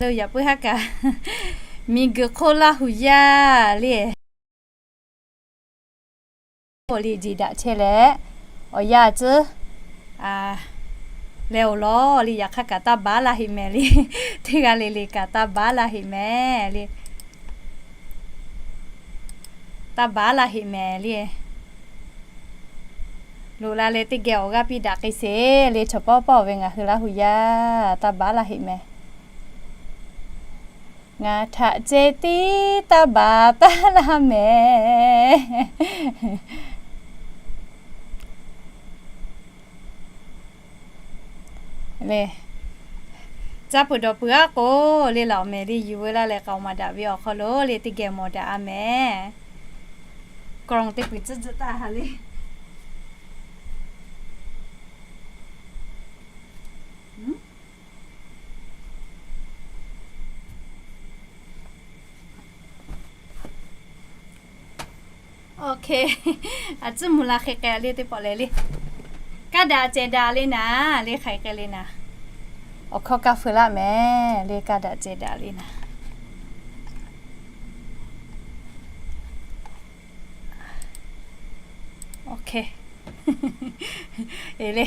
Yaꞈ puiˉ haˉ kaꞈ, miˬguiˬ hk'oˆ Laˇ huˍ yaˇ le, awˬ liˇ jeˬ daꞈ chehˇ leh, awˬ yanˇ tcuhˉ leh awˬ lawn le, yaꞈ hk'aˇ kaꞈ taˇ baˉ la heꞈ mehˍ le. Teˇ g'aˇ le le kaꞈ taˇ baˉ la heꞈ mehˍ le. Taˇ baˉ la heꞈ mehˍ le. Loꞈ la leh teˇ geh awˬ g'aˇ piˇ daꞈ k'ai sheˍ le. Chaw pawˆ pawˆ ve ngaˬ hui Laˇ huˍ yaˇ taˇ baˉ la heꞈ mehˍ. Ngaˬ htaꞈ ceh tiˉ taˇ baˉ taˇ laˇ mehˍ le. Caˇ peuˬ dawˬ peuˬ aˉ k'o le, laꞈ awˬ mehˍ le yuˬ veu laˇ leh k'aoˍ maˍ daꞈ ve awˬ hk'aw lo le teˇ geh mawˬ daꞈ a mehˍ. Kawꞈ teˇ peuˬ tcuhˉ tcuhˉ taˇ ha le. Oˇ hk'e, a tcuhˉ mvuh la hk'e k'ai le teˇ pawˆ lehˬ le. Kaˇ daꞈ cehˬ daꞈ le naˍ le, hk'aˬ hk'e k'ai le naˍ. Awˬ hkawˇ kaˇ feu laˇ mehˍ le, kaˇ daꞈ cehˬ daꞈ le naˍ. Oˇ hk'e, e le.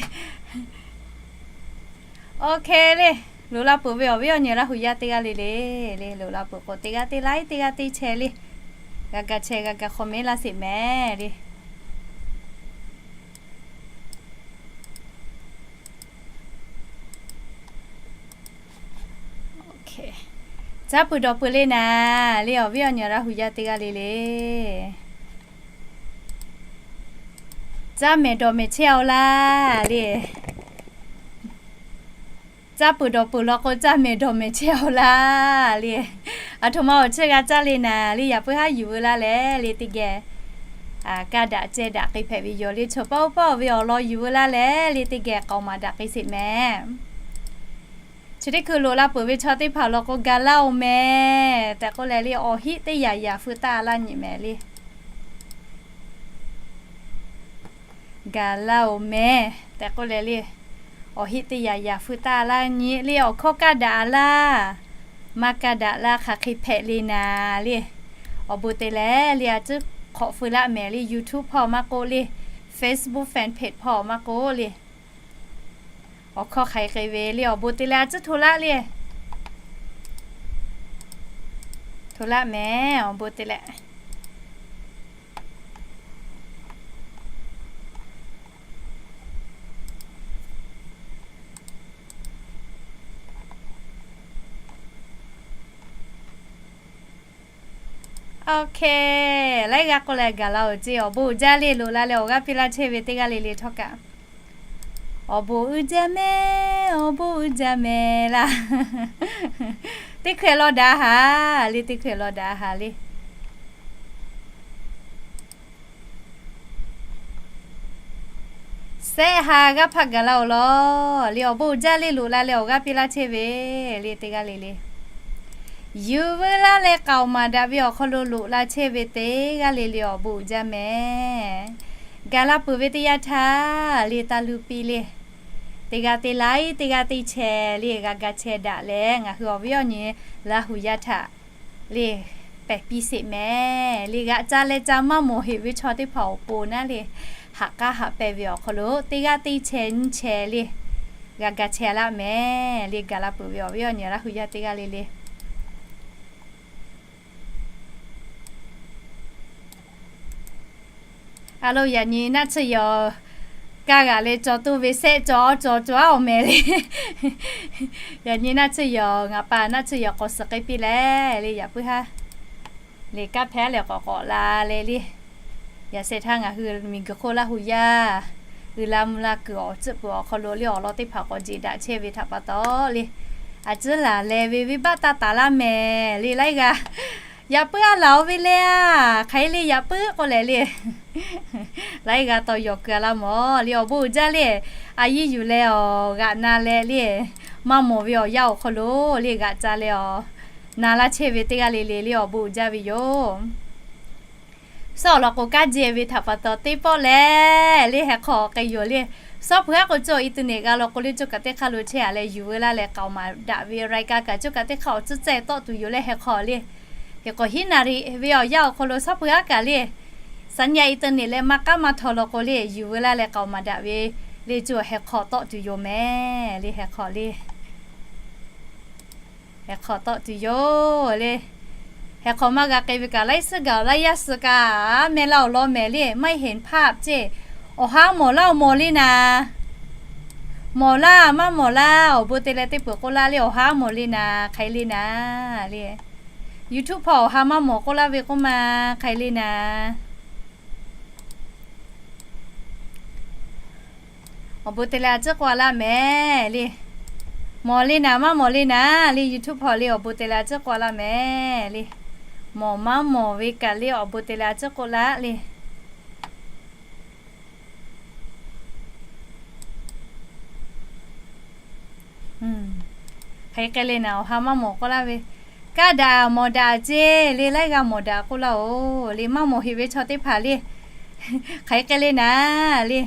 Oˇ hk'e le, loꞈ la peuˬ ve awˬ viˉ awˬ nyi Laˇ huˍ yaˇ teˇ g'aˇ le le, le loꞈ la peuˬ k'o teˇ g'aˇ te laiˉ teˇ g'aˇ te chehˇ le. G'a ga chehˇ g'a ga hk'aw mehˉ laˇ sheˍ mehˍ le. Caˇ peuˬ dawˬ peuˬ le naˍ le, awˬ viˉ awˬ nyi Laˇ huˍ yaˇ teˇ g'aˇ le le. Caˇ mehˍ dawˬ mehˍ chehˇ-oˆ laˇ le. Caˇ peuˬ dawˬ peuˬ law k'o caˇ mehˍ dawˬ mehˍ chehˇ-oˆ laˇ le. Aˬ htoꞈ ma awˬ cheuˇ g'a caˇ le naˍ le, yaꞈ puiˉ haˉ yuˬ veu laˇ leh le teˇ geh kaˇ daꞈ cehˬ daꞈ k'ai hpehꞈ ve yoˬ le. Chaw pawˆ pawˆ ve awˬ lawn yuˬ veu laˇ leh le teˇ geh k'aoˍ maˍ daꞈ k'ai sheˍ mehˍ. Chi teˇ hkui loꞈ la peuˬ ve chaw teˇ hpaˍ law k'o, gaˬ laˇ-oˬ mehˍ tehꞈ k'oˆ leh le, awˬ hiˆ teˇ yaꞈ yaꞈ feu taˇ laˇ nyi mehˍ le. Gaˬ laˇ-oˬ mehˍ tehꞈ k'oˆ leh le, awˬ hiˆ teˇ yaꞈ yaꞈ feu taˇ laˇ nyi le, awˬ hkawˇ kaˇ daꞈ laˇ, maˇ kaˇ daꞈ laˇ hk'aˬ hk'e hpehꞈ le naˍ le. Awˬ bon te leh le a tcuhˉ hk'awꞈ feu laˇ mehˍ le, YouTube hpawˇ maˇ k'oˆ le, Facebook fan page hpawˇ maˇ k'oˆ le. Awˬ hkawˇ hk'aˬ hk'e ve le, awˬ bon te leh a tcuhˉ hto laˇ le. Hto laˇ mehˍ, awˬ bon te leh. Oˇ hk'e, laiˉ g'aˇ k'oˆ leh gaˬ la-oˬ ceˇ, awˬ bon uiˍ jaˇ le, loꞈ la leh awˬ g'aˇ piˇ laˇ chehˇ ve teˇ g'aˇ le le htawˇ kaꞈ, awˬ bon uiˍ jaˇ mehˍ, awˬ bon uiˍ jaˇ mehˍ laˇ. Teˇ hkui law daꞈ haˍ le, teˇ hkui law daꞈ haˍ le. Sehˆ ha g'aˇ hpaˇ gaˬ la-oˬ law le, awˬ bon uiˍ jaˇ le, loꞈ la leh awˬ g'aˇ piˇ laˇ chehˇ ve le teˇ g'aˇ le le. Yuˬ veu laˇ leh k'aoˍ maˍ daꞈ ve awˬ hk'aw lo loꞈ la chehˇ ve teˇ g'aˇ le le awˬ bon uiˍ jaˇ mehˍ. Gaˬ la peuˬ ve teˇ yanˇ htaˇ le taˇ luˇ piˇ le. Teˇ g'aˇ te laiˉ teˇ g'aˇ te chehˇ le, g'a ga chehˇ daꞈ leh ngaˬ hui awˬ viˉ awˬ nyi Laˇ huˍ yaˇ htaꞈ le pehˬ piˇ sheˍ mehˍ le. G'aꞈ ca leh ca maˇ mawˬ heꞈ ve chaw teˇ hpaˍ awˬ pon naˉ le, haꞈ k'aˉ haꞈ pehˇ ve awˬ hk'aw lo teˇ g'aˇ te chehˇ nyiˇ chehˇ le, g'a ga chehˇ laˇ mehˍ le. Gaˬ la peuˬ ve awˬ viˉ awˬ nyi Laˇ huˍ yaˇ teˇ g'aˇ le le. A lo, yaꞈ nyi naˆ tsuhˇ yaw kaˇ g'aꞈ leh cawˬ tuˬ ve sehˆ cawˬ cawˬ cawˬ-aˉ awˬ mehˍ le. Yaꞈ nyi naˆ tsuhˇ yaw ngaˬ pa naˆ tsuhˇ yaw k'awꞈ suhˍ k'ai piˇ leh le, yaꞈ puiˉ haˉ le kaˇ hpehꞈ leh k'awꞈ k'awꞈ la leh le. Yaꞈ sheh htaˇ ngaˬ hui miˬguiˬ hk'oˆ Laˇ huˍ yaˇ uiˍ la mvuh la kuiˬ awˬ tcuhˆ peuˬ awˬ hk'aw lo le awˬ lawn teˇ hpaˍ k'awꞈ jeˬ daꞈ chehˇ ve htaꞈ pa taw le, a tcuhˉ laˬ leh ve venˇbaˆ taˇ taˍ laˇ mehˍ le. Laiˉ g'aˇ yaꞈ puiˉ a laˬ-oˬ ve le a, hk'aˬ hk'e le yaꞈ puiˉ k'oˆ leh le, laiˉ g'aˇ taw yawˬ kuiˬ a laˇ mawˬ le. Awˬ bon uiˍ jaˇ le, a yiˇ yuˬ leh awˬ g'aꞈ na leh le, maˇ mawˬ ve awˬ yanˇ awˬ hk'aw lo le g'aꞈ ca leh awˬ na laˇ chehˇ ve teˇ g'aˇ le le le awˬ bon uiˍ jaˇ ve yoˬ. Suhˉ awˬ lawn k'o, kanˉ jehˇ ve htaꞈ pa taw teˇ pawˆ leh le heh hk'aw k'ai yoˬ le. Suhˉ peuˬ haˉ k'o cawˬ internet g'a law k'o le, coˇ kaꞈ teˇ hk'aˇ lo chehˇ a leh yuˬ veu laˇ leh k'aoˍ maˍ daꞈ ve raiˍ kaꞈ kaꞈ coˇ kaꞈ teˇ hk'aˇ awˬ tcuhˉ tcuhˉ tawˆ tuˬ yoˬ leh heh hk'aw le. Hk'e k'o hiˉ naˍ riˍ ve awˬ yanˇ awˬ hk'aw lo suhˉ peuˬ haˉ kaꞈ le, saˍ nyi internet leh maˇ k'aˉ maˇ htaw law k'o le, yuˬ veu laˇ leh k'aoˍ maˍ daꞈ ve le coˇ heh hk'aw tawˆ tuˬ yoˬ mehˍ le. Heh hk'aw le, heh hk'aw tawˆ tuˬ yoˬ le. Heh hk'aw maˇ g'a k'ai ve kaꞈ laiˉ suhˉ gaˬ laiˉ yaˇ suh kaꞈ meh laˇ awˬ lawn mehˍ le, maˇ heˍ hpaˇ ceˇ. Awˬ ha mawˬ laˇ awˬ mawˬ le naˍ. Mawˬ laˇ maˇ mawˬ laˇ awˬ bon te leh teˇ peuˬ k'oˆ laˇ le, awˬ ha mawˬ le naˍ, hk'aˬ hk'e le naˍ le. YouTube hpawˇ awˬ ha maˇ mawˬ k'oˆ laˇ ve k'oˆ ma, hk'aˬ hk'e le naˍ. Awˬ bon te leh a ciˉ k'oˆ a laˇ mehˍ le. Mawˬ le naˍ maˇ mawˬ le naˍ le, YouTube hpawˇ le awˬ bon te leh a ciˉ k'oˆ a laˇ mehˍ le. Mawˬ maˇ mawˬ ve kaꞈ le awˬ bon te leh a ciˉ k'oˆ laˇ le. Hk'aˬ hk'e le naˍ, awˬ ha maˇ mawˬ k'oˆ laˇ ve. Kaˇ daꞈ mawˬ daꞈ ceˇ le, laiˉ g'aˇ mawˬ daꞈ k'oˆ laˇ-oˬ le, maˇ mawˬ heˍ ve chaw teˇ hpaˍ le. Hk'aˬ hk'e le naˍ le,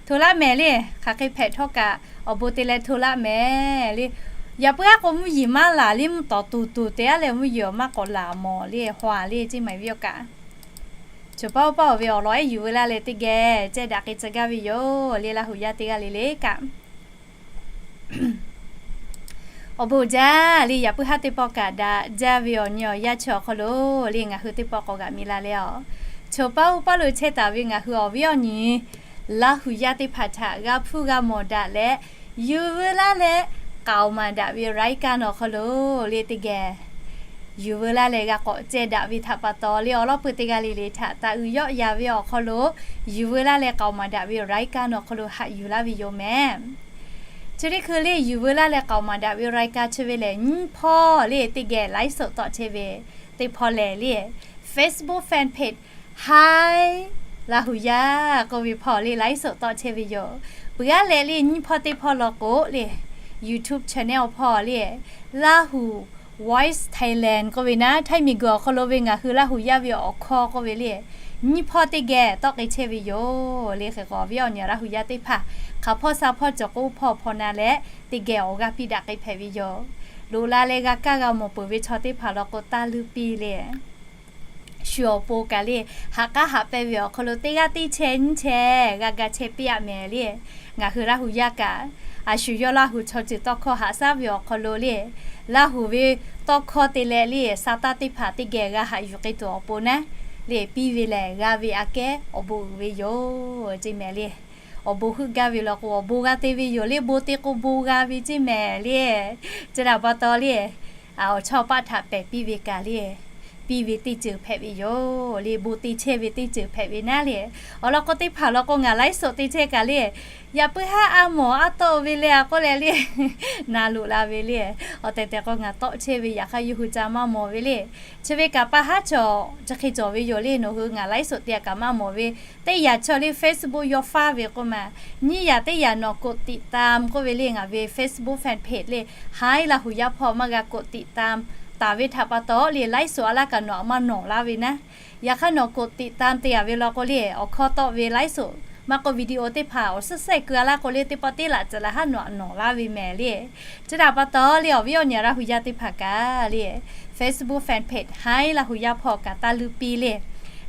hto laˇ mehˍ le, hk'aˬ hk'e hpehꞈ htawˇ kaꞈ awˬ bon te leh hto laˇ mehˍ le. Yaꞈ puiˉ haˉ k'o mvuhˇ yeˬ maˇ laˬ le, mvuhˇ tawˍ tuˬ tuˬ te aˉ leh mvuhˇ yeˬ maˇ k'awꞈ laˬ mawˬ le, hawˬ a le ceˇ maˍ ve awˬ kaꞈ. Choˬ paˇ oˇ paˇ oˬ ve awˬ lawn ehˉ yuˬ veu laˇ leh teˇ geh ceh daꞈ k'ai tcuh gaˇ ve yoˬ le, Laˇ huˍ yaˇ teˇ g'aˇ le le kaꞈ. Awˬ bon jaˇ le, yaꞈ puiˉ haˉ teˇ pawˆ kaꞈ daꞈ jaˇ ve awˬ nyi awˬ yanˇ chi awˬ hk'aw lo le, ngaˬ hui teˇ pawˆ k'awꞈ g'aꞈ mi la leh a, choˬ paˇ oˇ paˇ lo chehˇ taˍ ve ngaˬ hui awˬ viˉ awˬ nyi Laˇ huˍ yaˇ teˇ hpaˍ htaꞈ g'a hpuˇ g'a mawˬ daꞈ leh, yuˬ veu laˇ leh k'aoˍ maˍ daꞈ ve รายการ awˬ hk'aw lo le teˇ geh yuˬ veu laˇ leh g'a k'awꞈ ceh daꞈ ve htaꞈ pa taw le, awˬ lawn peuˬ teˇ g'aˇ le le htaꞈ taˍ uiˍ yawˆ ya ve awˬ hk'aw lo yuˬ veu laˇ leh k'aoˍ maˍ daꞈ ve รายการ awˬ hk'aw lo haꞈ yuˬ laˇ ve yoˬ mehˍ. Chi teˇ hkui le yuˬ veu laˇ leh k'aoˍ maˍ daꞈ ve รายการ chi ve lehˬ, nyiˇ hpawˇ le teˇ geh ไลฟ์สด tawˆ chehˇ ve teˇ hpawˇ lehˬ le, Facebook fan page Hi Laˇ huˍ yaˇ k'oˆ ve hpawˇ le ไลฟ์สด tawˆ chehˇ ve yoˬ. Peuˬ aˉ leh le nyiˇ hpawˇ teˇ hpawˇ law k'o le, YouTube channel hpawˇ le, Laˇ huˍ Voice Thailand k'oˆ ve naˉ, Htaiˇ miˬ guiˬ awˬ hk'aw lo ve ngaˬ hui Laˇ huˍ yaˇ ve awˬ hkawˇ k'oˆ ve le, nyiˇ hpawˇ teˇ geh tawˆ k'ai chehˇ ve yoˬ le. Hk'e k'o awˬ viˉ awˬ nyi Laˇ huˍ yaˇ teˇ hpaˍ hk'aˬ hpawˇ sha hpawˇ cawˬ k'o hpawˇ hpawˇ na leh teˇ geh awˬ g'aˇ piˇ daꞈ k'ai hpehꞈ ve yoˬ. Loꞈ la leh g'a kaˇ g'a mawˬ peuˬ ve chaw teˇ hpaˍ law k'o taˇ luˇ piˇ le. Shu awˬ pon kaꞈ le, haꞈ k'aˉ haꞈ pehˇ ve awˬ hk'aw lo teˇ g'aˇ teˇ chehˇ nyiˇ chehˇ g'a ga chehˇ piˇ aꞈ mehˍ le. Ngaˬ hui Laˇ huˍ yaˇ kaꞈ, a shu yawˇ Laˇ huˍ chaw ceuˬ tawˇ hkawˇ haꞈ shaˉ ve awˬ hk'aw lo le, Laˇ huˍ ve tawˇ hkawˇ te leh le, sa taˇ teˇ hpaˍ teˇ geh g'a haꞈ yuˬ k'ai tuˬ awˬ pon naˉ le, piˇ ve lehˬ g'a ve aꞈ kehˉ awˬ bon uiˍ ve yoˬ ceˇ mehˍ le. Awˬ bon heuˆ gaˇ ve law k'o awˬ bon g'a te ve yoˬ le, bon te k'o bon g'a ve ceˇ mehˍ le. Chi htaꞈ pa taw le, awˬ chawˇ paˆ htaꞈ pehˬ piˇ ve kaꞈ le, piˇ ve teˇ ceuˬ hpehꞈ ve yoˬ le, bon te chehˇ ve teˇ ceuˬ hpehꞈ ve naˉ le. Awˬ lawn k'o teˇ hpaˍ law k'o ngaˬ ไลฟ์สด te chehˇ kaꞈ le, yaꞈ puiˉ haˉ a mawˬ a tawˆ ve le a k'oˆ leh le, na loꞈ la ve le. Awˬ tehˬ tehˬ k'o ngaˬ tawˆ chehˇ ve yaꞈ hk'aˇ yawˇ hui ca maˇ mawˬ ve le. Chi ve kaꞈ pa haˉ cawˬ chi hk'e cawˬ ve yoˬ le, nawˬ hui ngaˬ ไลฟ์สด te a kaꞈ maˇ mawˬ ve. Teˇ yanˇ chaw le Facebook yawˇ faˉ ve k'oˆ ma, nyiˇ yanˇ teˇ yanˇ nawˬ กดติดตาม k'oˆ ve le ngaˬ ve Facebook fan page le, Hi Laˇ huˍ yaˇ hpawˇ maˇ g'a กดติดตาม taˍ ve htaꞈ pa taw le ไลฟ์สด a laˇ kaꞈ nawˬ aꞈ maˇ nawˬ laˇ ve naˉ. Yaꞈ hk'aˇ nawˬ กดติดตาม te a ve law k'o le, awˬ hkawˇ tawˆ ve ไลฟ์สด maˇ k'o video teˇ hpaˍ awˬ suhˉ sehˉ keu a laˇ k'o le, teˇ pawˆ teˇ laꞈ ceh laˬ haˉ nawˬ aꞈ nawˬ laˇ ve mehˍ le. Chi htaꞈ pa taw le awˬ viˉ awˬ nyi Laˇ huˍ yaˇ teˇ hpaˍ kaꞈ le, Facebook fan page Hi Laˇ huˍ yaˇ hpawˇ kaꞈ taˇ luˇ piˇ le,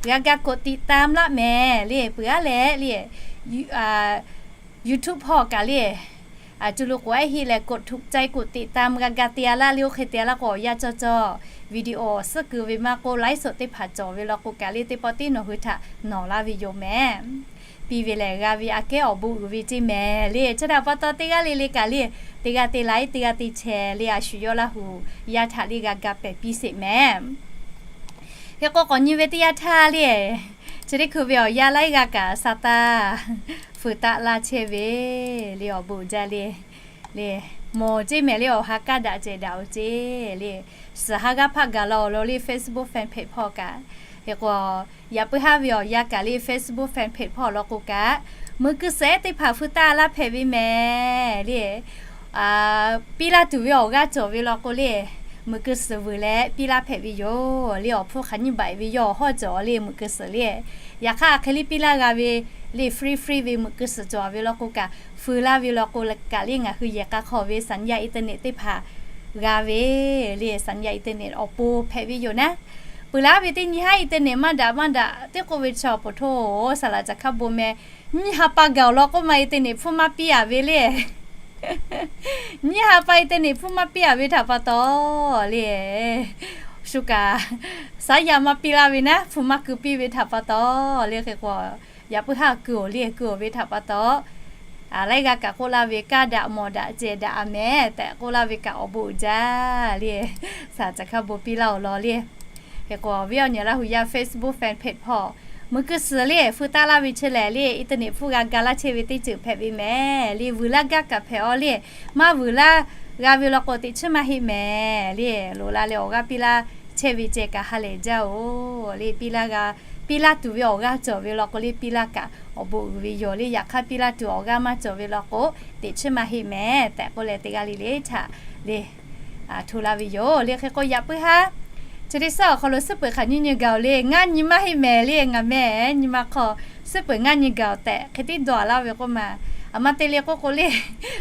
g'a ga กดติดตาม laˇ mehˍ le. Peuˬ aˉ leh le, YouTube hpawˇ kaꞈ le, a cuˇ lo k'oꞈ ehˉ heˆ leh กดถูกใจ กดติดตาม g'a ga te a laˇ le, oˇ hk'e te a laˇ k'o awˬ yanˇ cawˇ cawˇ video awˬ suhˉ keu ve maˇ k'o ไลฟ์สด teˇ hpaˍ cawˬ ve law k'o kaꞈ le, teˇ pawˆ teˇ nawˬ hui htaꞈ nawˬ laˇ ve yoˬ mehˍ. Piˇ ve lehˬ g'a ve aꞈ kehˉ awˬ bon uiˍ ve ceˇ mehˍ le. Chi htaꞈ pa taw teˇ g'aˇ le le kaꞈ le, teˇ g'aˇ te laiˉ teˇ g'aˇ te chehˇ le, a shu yawˇ Laˇ huˍ yaˇ htaꞈ le g'a ga pehˬ piˇ sheˍ mehˍ. Hk'e k'o k'awꞈ nyi ve teˇ yanˇ htaˇ le, chi teˇ hkui ve awˬ yanˇ laiˉ g'aˇ kaꞈ sa taˇ feu taˆ laˇ chehˇ ve le, awˬ bon jaˇ le. Le, mawˬ ceˇ mehˍ le, awˬ ha kaˇ daꞈ ceh daꞈ-oˬ ceˇ le. Suhˍ ha g'aˇ hpaˆ gaˬ la awˬ lawn le Facebook fan page hpawˇ kaꞈ. Hk'e k'o yaꞈ puiˉ haˉ ve awˬ yanˇ kaꞈ le Facebook fan page hpawˇ law k'o kaꞈ, meuꞈ keu suhˍ ehˉ teˇ hpaˍ feu taˆ laˇ hpehꞈ ve mehˍ le. Piˇ laˇ tuˬ ve awˬ g'aˇ cawˬ ve law k'o le, meuꞈ keu suhˍ vuiˬ leh piˇ laˇ hpehꞈ ve yoˬ le. Awˬ hpfuhˇ hk'aˬ nyiˇ baꞈ ve yawˇ hawˉ cawˬ le meuꞈ keu suhˍ le. Yaꞈ hk'aˇ hk'e le piˇ laˇ g'a ve le, free free ve meuꞈ keu suhˍ cawˬ ve law k'o kaꞈ, feu laˇ ve law k'o kaꞈ le ngaˬ hui yehˬ k'a hk'aw ve สัญญาณอินเทอร์เน็ต teˇ hpaˍ g'a ve le, สัญญาณอินเทอร์เน็ต awˬ pon hpehꞈ ve yoˬ naˉ. Peuˬ laˇ ve teˇ nyi haˉ อินเทอร์เน็ต maˇ daꞈ maˇ daꞈ teˇ k'oˆ ve chi awˬ poˬ htoˇ, saˍ laꞈ caˬ hkaˇ bon meh nyiˇ ha pa gaˬ awˬ lawn k'oˆ ma อินเทอร์เน็ต hpfuhˇ maˇ piˇ-a ve le. Nyiˇ ha pa อินเทอร์เน็ต hpfuhˇ maˇ piˇ-a ve htaꞈ pa taw le, shu kaꞈ saˉ yaˇ maˇ piˇ laˇ ve naˉ, hpfuhˇ maˇ keu piˇ ve htaꞈ pa taw le. Hk'e k'o, yaꞈ puiˉ haˉ keu-oˬ le, keu-oˬ ve htaꞈ pa taw, laiˉ g'aˇ kaꞈ k'oˆ laˇ ve, kaˇ daꞈ mawˬ daꞈ cehˬ daꞈ-a mehˍ tehꞈ k'oˆ laˇ ve kaꞈ awˬ bon uiˍ jaˇ le. Saˍ laꞈ caˬ hkaˇ bon piˇ laˇ-oˬ law le. Hk'e k'o, awˬ viˉ awˬ nyi Laˇ hu yaˇ Facebook fan page hpawˇ meuꞈ keu suhˍ le feu taˆ laˇ ve chi lehˬ le, อินเทอร์เน็ต hpfuhˇ g'a ga laˇ chehˇ ve teˇ ceuˬ hpehꞈ ve mehˍ le. Vuiˬ laˇ gaˇ kaꞈ hpehꞈ-aw le. Maˇ vuiˬ laˇ g'a ve law k'o teꞈ chiˉ maˇ heˆ mehˍ le. Loꞈ la leh awˬ g'aˇ piˇ laˇ chehˇ ve ceh kaꞈ ha lehˬ jaˇ-oˬ le. Piˇ laˇ g'a, piˇ laˇ tuˬ ve awˬ g'aˇ cawˬ ve law k'o le piˇ laˇ kaꞈ awˬ bon uiˍ ve yoˬ le. Yaꞈ hk'aˇ piˇ laˇ tuˬ awˬ g'aˇ maˇ cawˬ ve law k'o, teꞈ chiˉ maˇ heˆ mehˍ tehꞈ k'oˆ leh teˇ g'aˇ le le htaꞈ le hto laˇ ve yoˬ le. Hk'e k'o, yaꞈ puiˉ haˉ chi teˇ suhˉ awˬ hk'aw lo suhˉ peuˬ hk'aˬ nyiˇ nyi gaˬ-oˬ le, ngaˇ nyi maˇ heˆ mehˍ le. Ngaˬ meh nyi ma hk'aw suhˉ peuˬ ngaˇ nyi gaˬ-oˬ tehꞈ hk'e tiˉ dawˇ-a laˇ ve k'oˆ ma, aˬ ma te le k'oˆ k'o le,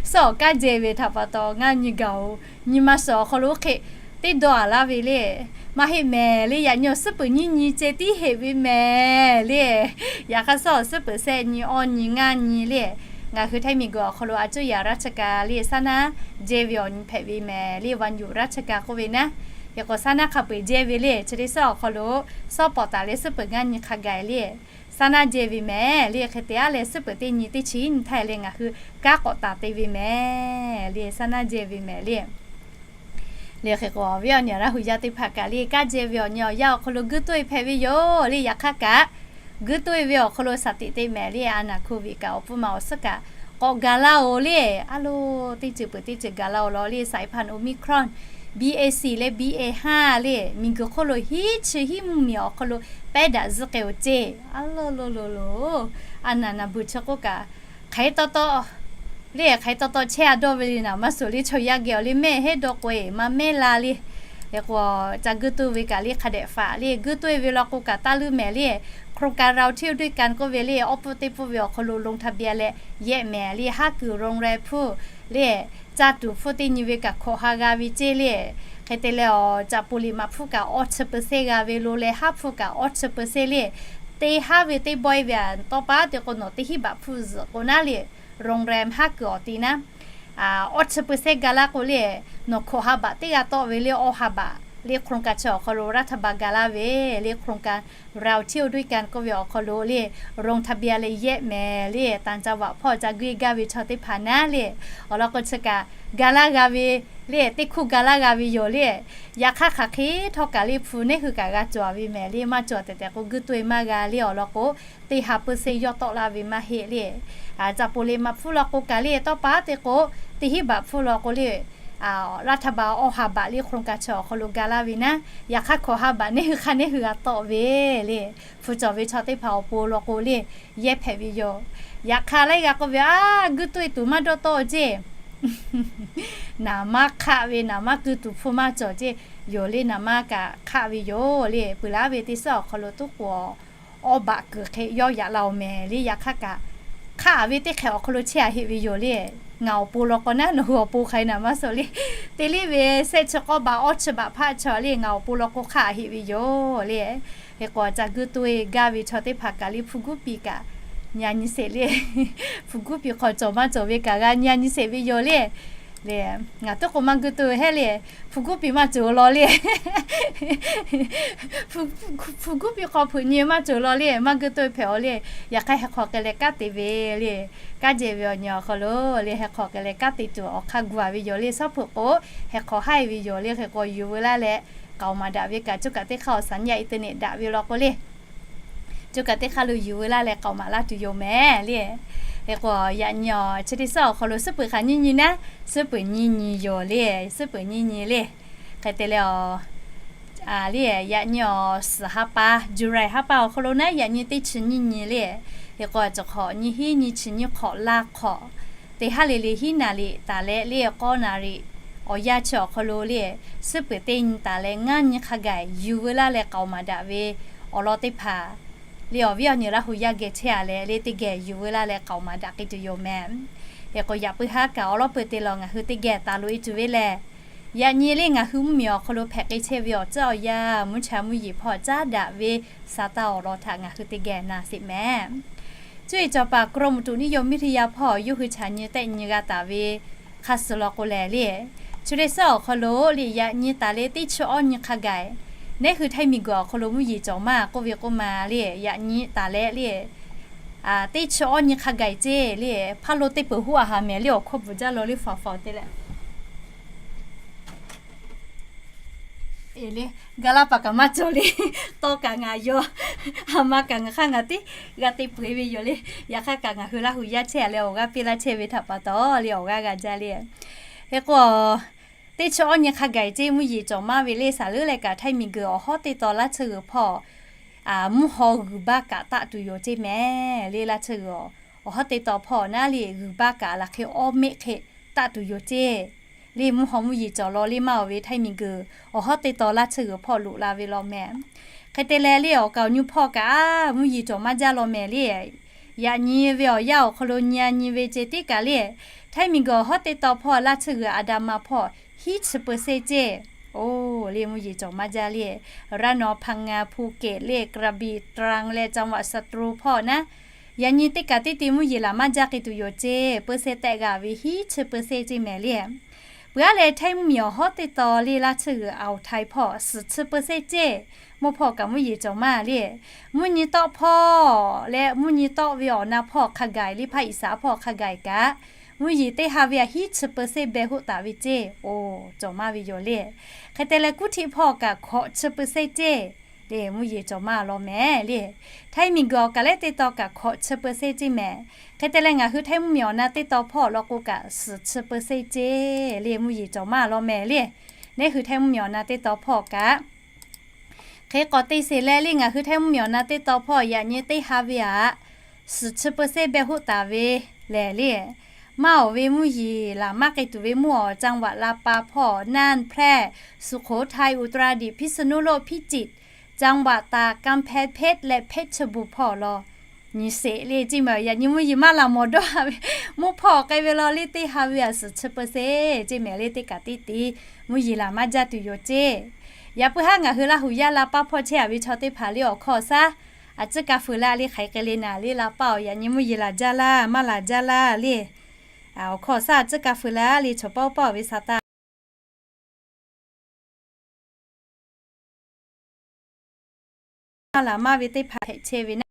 suhˉ awˬ kanˉ jehˬ ve htaꞈ pa taw ngaˇ nyi gaˬ-oˬ. Nyi ma suhˍ awˬ hk'aw lo hk'e teˇ dawˇ-a laˇ ve le. Maˇ heˆ mehˍ le. Yaꞈ nyi awˬ suhˉ peuˬ nyiˇ nyi ceh tiˉ heˆ ve mehˍ le. Yaꞈ hk'aˇ suhˉ awˬ suhˉ peuˬ sehˆ nyi awˇ nyi ngaˇ nyi le, ngaˬ hui htaiˇ miˬ guiˬ awˬ hk'aw lo a cuˇ yaꞈ ราชการ le, saˉ naˉ jehˇ ve awˬ nyi hpehꞈ ve mehˍ le, วันหยุดราชการ k'oˆ ve naˉ. Hk'e k'o, saˉ naˉ hk'a peu-eˬ jehˇ ve le, chi teˇ suhˉ awˬ hk'aw lo suhˉ pawˍ taˍ leh suhˉ peuˬ ngaˇ nyi hk'a gaˬ le, saˉ naˉ jehˇ ve mehˍ le. Hk'e te-a leh suhˉ peuˬ teˇ nyi teˇ chi nyi htaˇ le ngaˬ hui kanˉ k'awꞈ taˍ te ve mehˍ le, saˉ naˉ jehˇ ve mehˍ le. Le hk'e k'o, awˬ viˉ awˬ nyi Laˇ hu yaˇ teˇ hpaˍ kaꞈ le, kanˉ jehˇ ve awˬ nyi awˬ yanˇ awˬ hk'aw lo guˇ toˆ-e hpehꞈ ve yoˬ le. Yaꞈ hk'aˇ kaꞈ guˇ toˆ-e ve awˬ hk'aw lo shaˍ tiꞈ te mehˍ le, a naˬ hkuˇ ve kaꞈ awˬ pfuhˇ ma awˬ suhˉ kaꞈ k'awꞈ gaˬ laˇ-oˬ le. A lo, teˇ ceuˬ peuˬ teˇ ceuˬ gaˬ laˇ-oˬ law le. Saiˉ hpaˇ Omicron, B A four le B A five le, miˬ guiˬ hk'oˆ lo hiˉ chi hiˉ mvuhˇmiˬ awˬ hk'aw lo pehˉ daꞈ zuhˆ k'ai-oˬ ceˇ. A lo lo lo lo, a naˬ naˬ beuˬ chi k'oˆ kaꞈ hk'aˬ hk'e taw taw le, hk'aˬ hk'e taw taw chehˇ-a dawˇ ve le. Naˍ maˇ suhˍ le, chaw yaˇ geh awˬ le mehˆ heˆ dawˇ k'o-e maˇ mehˆ la le. Hk'e k'o, ca guˇ toˆ ve kaꞈ le hk'a dehꞈ faꞈ le, guˇ toˆ-e ve law k'o kaꞈ taˇ leuˉ mehˍ le. โครงการเราเที่ยวด้วยกัน k'oˆ ve le, awˬ puˇ teˇ puˇ ve awˬ hk'aw lo ลงทะเบียน leh yehˆ mehˍ le, haˉ kuiˬ โรงแรม hpfuhˇ le, caˇ tuˬ hpfuhˇ teˇ nyi ve kaꞈ hkawꞈ ha g'a ve ceˇ le. Hk'e te leh awˬ caꞈ poˍ liꞈ maꞈ hpfuhˇ kaꞈ awˇ chi เปอร์เซ็นต์ g'a ve lo leh haˉ hpfuhˇ kaꞈ awˇ chi เปอร์เซ็นต์ le, teˇ haˉ ve teˇ bawehˇ ve a tawˇ paˉ te k'o nawˬ teˇ hinˉ baꞈ hpfuhˇ zuhꞈ k'o naˉ le, โรงแรม haˉ kuiˬ awˬ ti naˉ awˇ chi เปอร์เซ็นต์ g'a laˇ k'o le, nawˬ hkawꞈ ha baꞈ teˇ g'aˇ tawˆ ve le, awˇ ha baꞈ le โครงการ chi awˬ hk'aw lo รัฐบาล g'a laˇ ve le, โครงการเราเที่ยวด้วยกัน k'oˆ ve awˬ hk'aw lo le, ลงทะเบียน leh yehˆ mehˍ le, ต่างจังหวัด hpawˇ ca guˇ gaˇ ve chaw teˇ hpaˍ naˉ le, awˬ lawn k'o chi kaꞈ ga laˇ g'a ve le, teˇ hkuˇ ga laˇ g'a ve yoˬ le. Yaꞈ hk'aˇ hk'aˬ hk'e htawˇ kaꞈ le hpu neˇ hui kaꞈ g'a cawˬ ve mehˍ le, maˇ cawˬ tehꞈ tehꞈ k'o guˇ toˆ-e maˇ g'a le. Awˬ lawn k'o, teˇ ha เปอร์เซ็นต์ yawˇ tawˆ laˇ ve maˇ heˆ le. Caꞈ poˍ liꞈ maꞈ hpfuhˇ law k'o kaꞈ le, tawˇ paˉ te k'o teˇ hinˉ baꞈ hpfuhˇ law k'o le, รัฐบาล awˇ ha baꞈ le โครงการ chi awˬ hk'aw lo ga laˇ ve naˉ. Yaꞈ hk'aˇ hkawꞈ ha baꞈ neˇ hui hk'a neˇ hui g'a tawˆ ve le, hpu cawˬ ve chaw teˇ hpaˍ awˬ pon law k'o le, yehˇ hpehꞈ ve yoˬ. Yaꞈ hk'aˇ laiˉ g'a k'oˆ ve, a, guˇ toˆ-e tuˬ maˇ dawˇ tawˆ ceˇ. Naˍ maˇ hk'aˆ ve, naˍ maˇ guˇ tuˬ hpfuhˇ maˇ cawˬ ceˇ. Yoˬ le, naˍ maˇ kaꞈ hk'aˆ ve yoˬ le. Peuˬ laˇ ve teˇ suhˉ awˬ hk'aw lo tuˉ k'o awˇ baꞈ kuiˬ hk'e yawˇ yaꞈ la-oˬ mehˍ le. Yaꞈ hk'aˇ kaꞈ hk'aˆ ve teˇ hk'ehꞈ awˬ hk'aw lo chehˇ-a heˆ ve yoˬ le. Ngaˬ awˬ pon law k'o naˉ, nawˬ hui awˬ pon hk'aˬ hk'e naˍ maˇ suhˍ le. Te le ve shehˆ chi k'awˇ baꞈ awˇ chi baꞈ hpaˆ chaw le, ngaˬ awˬ pon law k'o hk'aˆ heˆ ve yoˬ le. Hk'e k'o, ca guˇ toˆ-e gaˇ ve chaw teˇ hpaˍ kaꞈ le hpu guˇ piˍ kaꞈ nyi-a nyi sheˍ le. Hpu guˇ piˍ hk'aw cawˬ maˇ cawˬ ve kaꞈ g'a nyi-a nyi sheˍ ve yoˬ le. Le, ngaˬ tuˉ k'o maˇ guˇ toˆ-e hehˉ le. Hpu guˇ piˍ maˇ cawˬ law le. Hpu guˇ piˍ hk'aw hpeuꞈ nyi maˇ cawˬ law le, maˇ guˇ toˆ-e hpehꞈ-aw le. Yaꞈ hk'aˇ heh hk'aw k'ai leh kanˉ te ve le, kanˉ jehˇ ve awˬ nyi awˬ hk'aw lo le, heh hk'aw k'ai leh kanˉ te tuˬ awˬ hk'aˇ gu-a ve yoˬ le. Suhˉ hpeuꞈ k'o heh hk'aw haˉ-e ve yoˬ le. Hk'e k'o, yuˬ veu laˇ leh k'aoˍ maˍ daꞈ ve kaꞈ, coˇ kaꞈ teˇ hk'aˇ awˬ สัญญาณ อินเทอร์เน็ต daꞈ ve law k'o le, coˇ kaꞈ teˇ hk'aˇ lo yuˬ veu laˇ leh k'aoˍ maˍ laˇ tuˬ yoˬ mehˍ le. Hk'e k'o, yaꞈ nyi awˬ chi teˇ suhˉ awˬ hk'aw lo suhˉ peuˬ hk'aˬ nyiˇ nyi naˉ, suhˉ peuˬ nyiˇ nyi yoˬ le, suhˉ peuˬ nyiˇ nyi le. Hk'e te leh awˬ le, yaꞈ nyi awˬ suhˍ ha pa, July ha pa awˬ hk'aw lo naˉ, yaꞈ nyi teˇ chi nyiˇ nyi le. Hk'e k'o, cawˬ hk'awꞈ nyi hiˉ nyi chi nyiˇ hk'awꞈ laˇ hk'awꞈ, teˇ haˉ le le hiˉ naˍ riˍ taˍ leh le k'awˇ naˍ riˍ awˬ yanˇ chi awˬ hk'aw lo le, suhˉ peuˬ teˇ nyi taˍ leh ngaˇ nyi hk'a gaˬ yuˬ veu laˇ leh k'aoˍ maˍ daꞈ ve awˬ lawn teˇ hpaˍ le, awˬ viˉ awˬ nyi Laˇ hu yaˇ geh chehˇ a leh le teˇ geh yuˬ veu laˇ leh k'aoˍ maˍ daꞈ k'ai tuˬ yoˬ mehˍ. Hk'e k'o yaꞈ puiˉ haˉ kaꞈ awˬ lawn peuˬ te lawˬ ngaˬ hui teˇ geh taˍ loꞈ e tuˬ ve lehˬ, yaꞈ nyi le ngaˬ hui mvuhˇmiˬ awˬ hk'aw lo hpehꞈ k'ai chehˇ ve awˬ tcuhˉ awˬ yanˇ mvuhˇ cha mvuhˇ yeˬ hpawˇ caˉ daꞈ ve Saˍtanˍ awˬ lawn htaꞈ ngaˬ hui teˇ geh na sheˍ mehˍ. Cuˇ yiˍ cawˬ paˍ กรมอุตุนิยมวิทยา hpawˇ yawˇ hui chaꞈ nyi tehˆ nyi g'a taˍ ve hk'a suh law k'o lehˬ le, chi teˇ suhˉ awˬ hk'aw lo le yaꞈ nyi taˍ leh teˇ chi awˇ nyi hk'a gaˬ, nehˉ hui Htaiˇ miˬguiˬ awˬ hk'aw lo mvuhˇ yeˬ cawˬ maˇ k'oˆ ve k'oˆ ma le, yaꞈ nyi taˍ leh le teˇ chi awˇ nyi hk'a gaˬ ceˇ le, hpaˇ lo teˇ peuˬ hoˆ a ha mehˍ le awˬ hkawˇ bvuhˬ jaˇ law le faˍ faˍ te leh, e le, ga laˇ paˍ kaꞈ maˇ cawˬ le, tawˇ kaꞈ ngaˬ yaw, a ma kaꞈ ngaˬ hk'aˇ ngaˬ tiˉ g'a te peuˬ ve yoˬ le. Yaꞈ hk'aˇ kaꞈ ngaˬ hui Laˇ hu yaˇ chehˇ a leh awˬ g'aˇ piˇ laˇ chehˇ ve htaꞈ pa taw le awˬ g'aˇ g'a jaˇ le. Hk'e k'o teˇ chi awˇ nyi hk'a gaˬ ceˇ mvuhˇ yeˬ cawˬ maˇ ve le saˍ leuˉ leh kaꞈ Htaiˇ miˬguiˬ awˬ hawˉ teˇ taw laˇ tsuhˇ g'uiˬ hpawˇ mvuhˇ haw g'uiˬ baˆ kaꞈ taˆ tuˬ yoˬ ceˇ mehˍ le. Laˇ tsuhˇ g'uiˬ awˬ hawˉ teˇ taw hpawˇ naˉ le g'uiˬ baˆ kaꞈ laˬ hk'e awˇ mehˆ hk'e taˆ tuˬ yoˬ ceˇ le. Mvuhˇ haw mvuhˇ yeˬ cawˬ law le maˇ oˬ ve Htaiˇ miˬguiˬ awˬ hawˉ teˇ taw laˇ tsuhˇ g'uiˬ hpawˇ loꞈ la ve law mehˍ. Hk'e te leh le awˬ kaˍ awˬ nyi hpawˇ kaꞈ mvuhˇ yeˬ cawˬ maˇ jaˇ law mehˍ le. Yaꞈ nyi ve awˬ yanˇ awˬ hk'aw lo nyi a nyi ve ceˇ tiˉ kaꞈ le, Htaiˇ miˬguiˬ awˬ hawˉ teˇ taw hpawˇ laˇ tsuhˇ g'uiˬ a da ma hpawˇ hiˉ chi เปอร์เซ็นต์ ceˇ. Oˇ le mvuhˇ yeˬ cawˬ maˇ jaˇ le. ระนอง พังงา ภูเก็ต le กระบี่ ตรัง leh จังหวัดสตูล hpawˇ naˉ, yaꞈ nyi teˇ kaꞈ teˇ ti mvuhˇ yeˬ laˬ maˇ jaˇ k'ai tuˬ yoˬ ceˇ. เปอร์เซ็นต์ tehꞈ g'a ve hiˉ chi เปอร์เซ็นต์ ceˇ mehˍ le. Peuˬ aˉ leh Htaiˇ mvuhˇmiˬ awˬ hawˉ teˇ taw le laˇ tsuhˇ g'uiˬ Awˬ htaiˍ hpawˇ suhˍ chi เปอร์เซ็นต์ ceˇ. Mvuhˇ hpawˇ kaꞈ mvuhˇ yeˬ cawˬ maˇ le. Mvuhˇ nyi tawˆ hpawˇ leh mvuhˇ nyi tawˆ ve awˬ na hpawˇ hk'a gaˬ le hpaˇ iˍsaˍ hpawˇ hk'a gaˬ kaꞈ, mvuhˇ yeˬ teˇ ha ve a hiˉ chi เปอร์เซ็นต์ beh hoˆ taˍ ve ceˇ. Oˇ cawˬ maˇ ve yoˬ le. Hk'e te leh Kuˉ htiˆ hpawˇ kaꞈ hkawꞈ chi เปอร์เซ็นต์ ceˇ le mvuhˇ yeˬ cawˬ maˇ law mehˍ le. Htaiˇ miˬguiˬ awˬ kaˬ lehˉ teˇ taw kaꞈ hkawꞈ chi เปอร์เซ็นต์ ceˇ mehˍ. Hk'e te leh ngaˬ hui Htaiˇ mvuhˇmiˬ awˬ na teˇ taw hpawˇ law k'o kaꞈ suhˍ chi เปอร์เซ็นต์ ceˇ le mvuhˇ yeˬ cawˬ maˇ law mehˍ le. Nehˉ hui Htaiˇ mvuhˇmiˬ awˬ na teˇ taw hpawˇ kaꞈ Hk'e k'awꞈ te sheˍ leh le ngaˬ hui Htaiˇ mvuhˇmiˬ awˬ na teˇ taw hpawˇ yaꞈ nyi teˇ ha ve aꞈ suhˍ chi เปอร์เซ็นต์ beh hoˆ taˍ ve lehˬ le, maˇ oˬ ve mvuhˇ yeˬ laˬ maˇ k'ai tuˬ ve mvuhˇ awˬ จังหวัดลำปาง hpawˇ น่าน แพร่ สุโขทัย อุตรดิตถ์ พิษณุโลก พิจิตร จังหวัดตาก กำแพงเพชร leh เพชรบูรณ์ hpawˇ law nyi sheˍ le ceˇ mehˍ. Yaꞈ nyi mvuhˇ yeˬ maˇ laˬ mawˬ dawˇ ve mvuhˇ hpawˇ k'ai ve law le teˇ ha ve aꞈ suhˍ chi เปอร์เซ็นต์ ceˇ mehˍ le teˇ kaꞈ teˇ ti mvuhˇ yeˬ laˬ maˇ jaˇ tuˬ yoˬ ceˇ. Yaꞈ puiˉ haˉ ngaˬ hui Laˇ hu yaˇ la paˇ hpawˇ chehˇ a ve chaw teˇ hpaˍ le awˬ hkawˇ awˬ shaˉ a tcuhˉ ka fuiˍ la le hk'aˬ hk'e le naˍ le la paˇ oˬ. Yaꞈ nyi mvuhˇ yeˬ laˬ jaˇ laˇ maˇ laˬ jaˇ laˇ le, awˬ hkawˇ awˬ shaˉ a tcuhˉ ka fuiˍ la le chaw paˇ oˇ paˇ oˬ ve Saˍtanˍ maˇ laˬ maˇ ve teˇ hpaˍ hpehꞈ chehˇ ve naˉ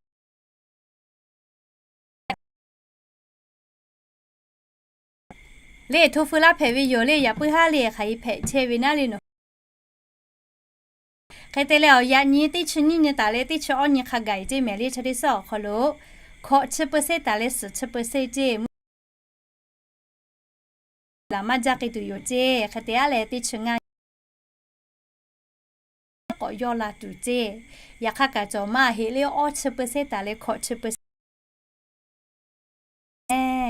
le hto feu laˇ hpehꞈ ve yoˬ le. Yaꞈ puiˉ haˉ le hk'aˬ hk'e hpehꞈ chehˇ ve naˉ le nawˬ. Hk'e te leh awˬ yaꞈ nyi teˇ chi nyiˇ nyi taˍ leh teˇ chi awˇ nyi hk'a gaˬ ceˇ mehˍ le. Chi teˇ suhˉ awˬ hk'aw lo hkawꞈ chi เปอร์เซ็นต์ taˍ leh suhˍ chi เปอร์เซ็นต์ ceˇ mvuhˇ yeˬ laˬ maˇ jaˇ k'ai tuˬ yoˬ ceˇ. Hk'e te aˉ leh teˇ chi ngaˇ k'awꞈ yawˇ la tuˬ ceˇ. Yaꞈ hk'aˇ kaꞈ cawˬ maˇ heˆ le awˇ chi เปอร์เซ็นต์ taˍ leh hkawꞈ chi เปอร์เซ็น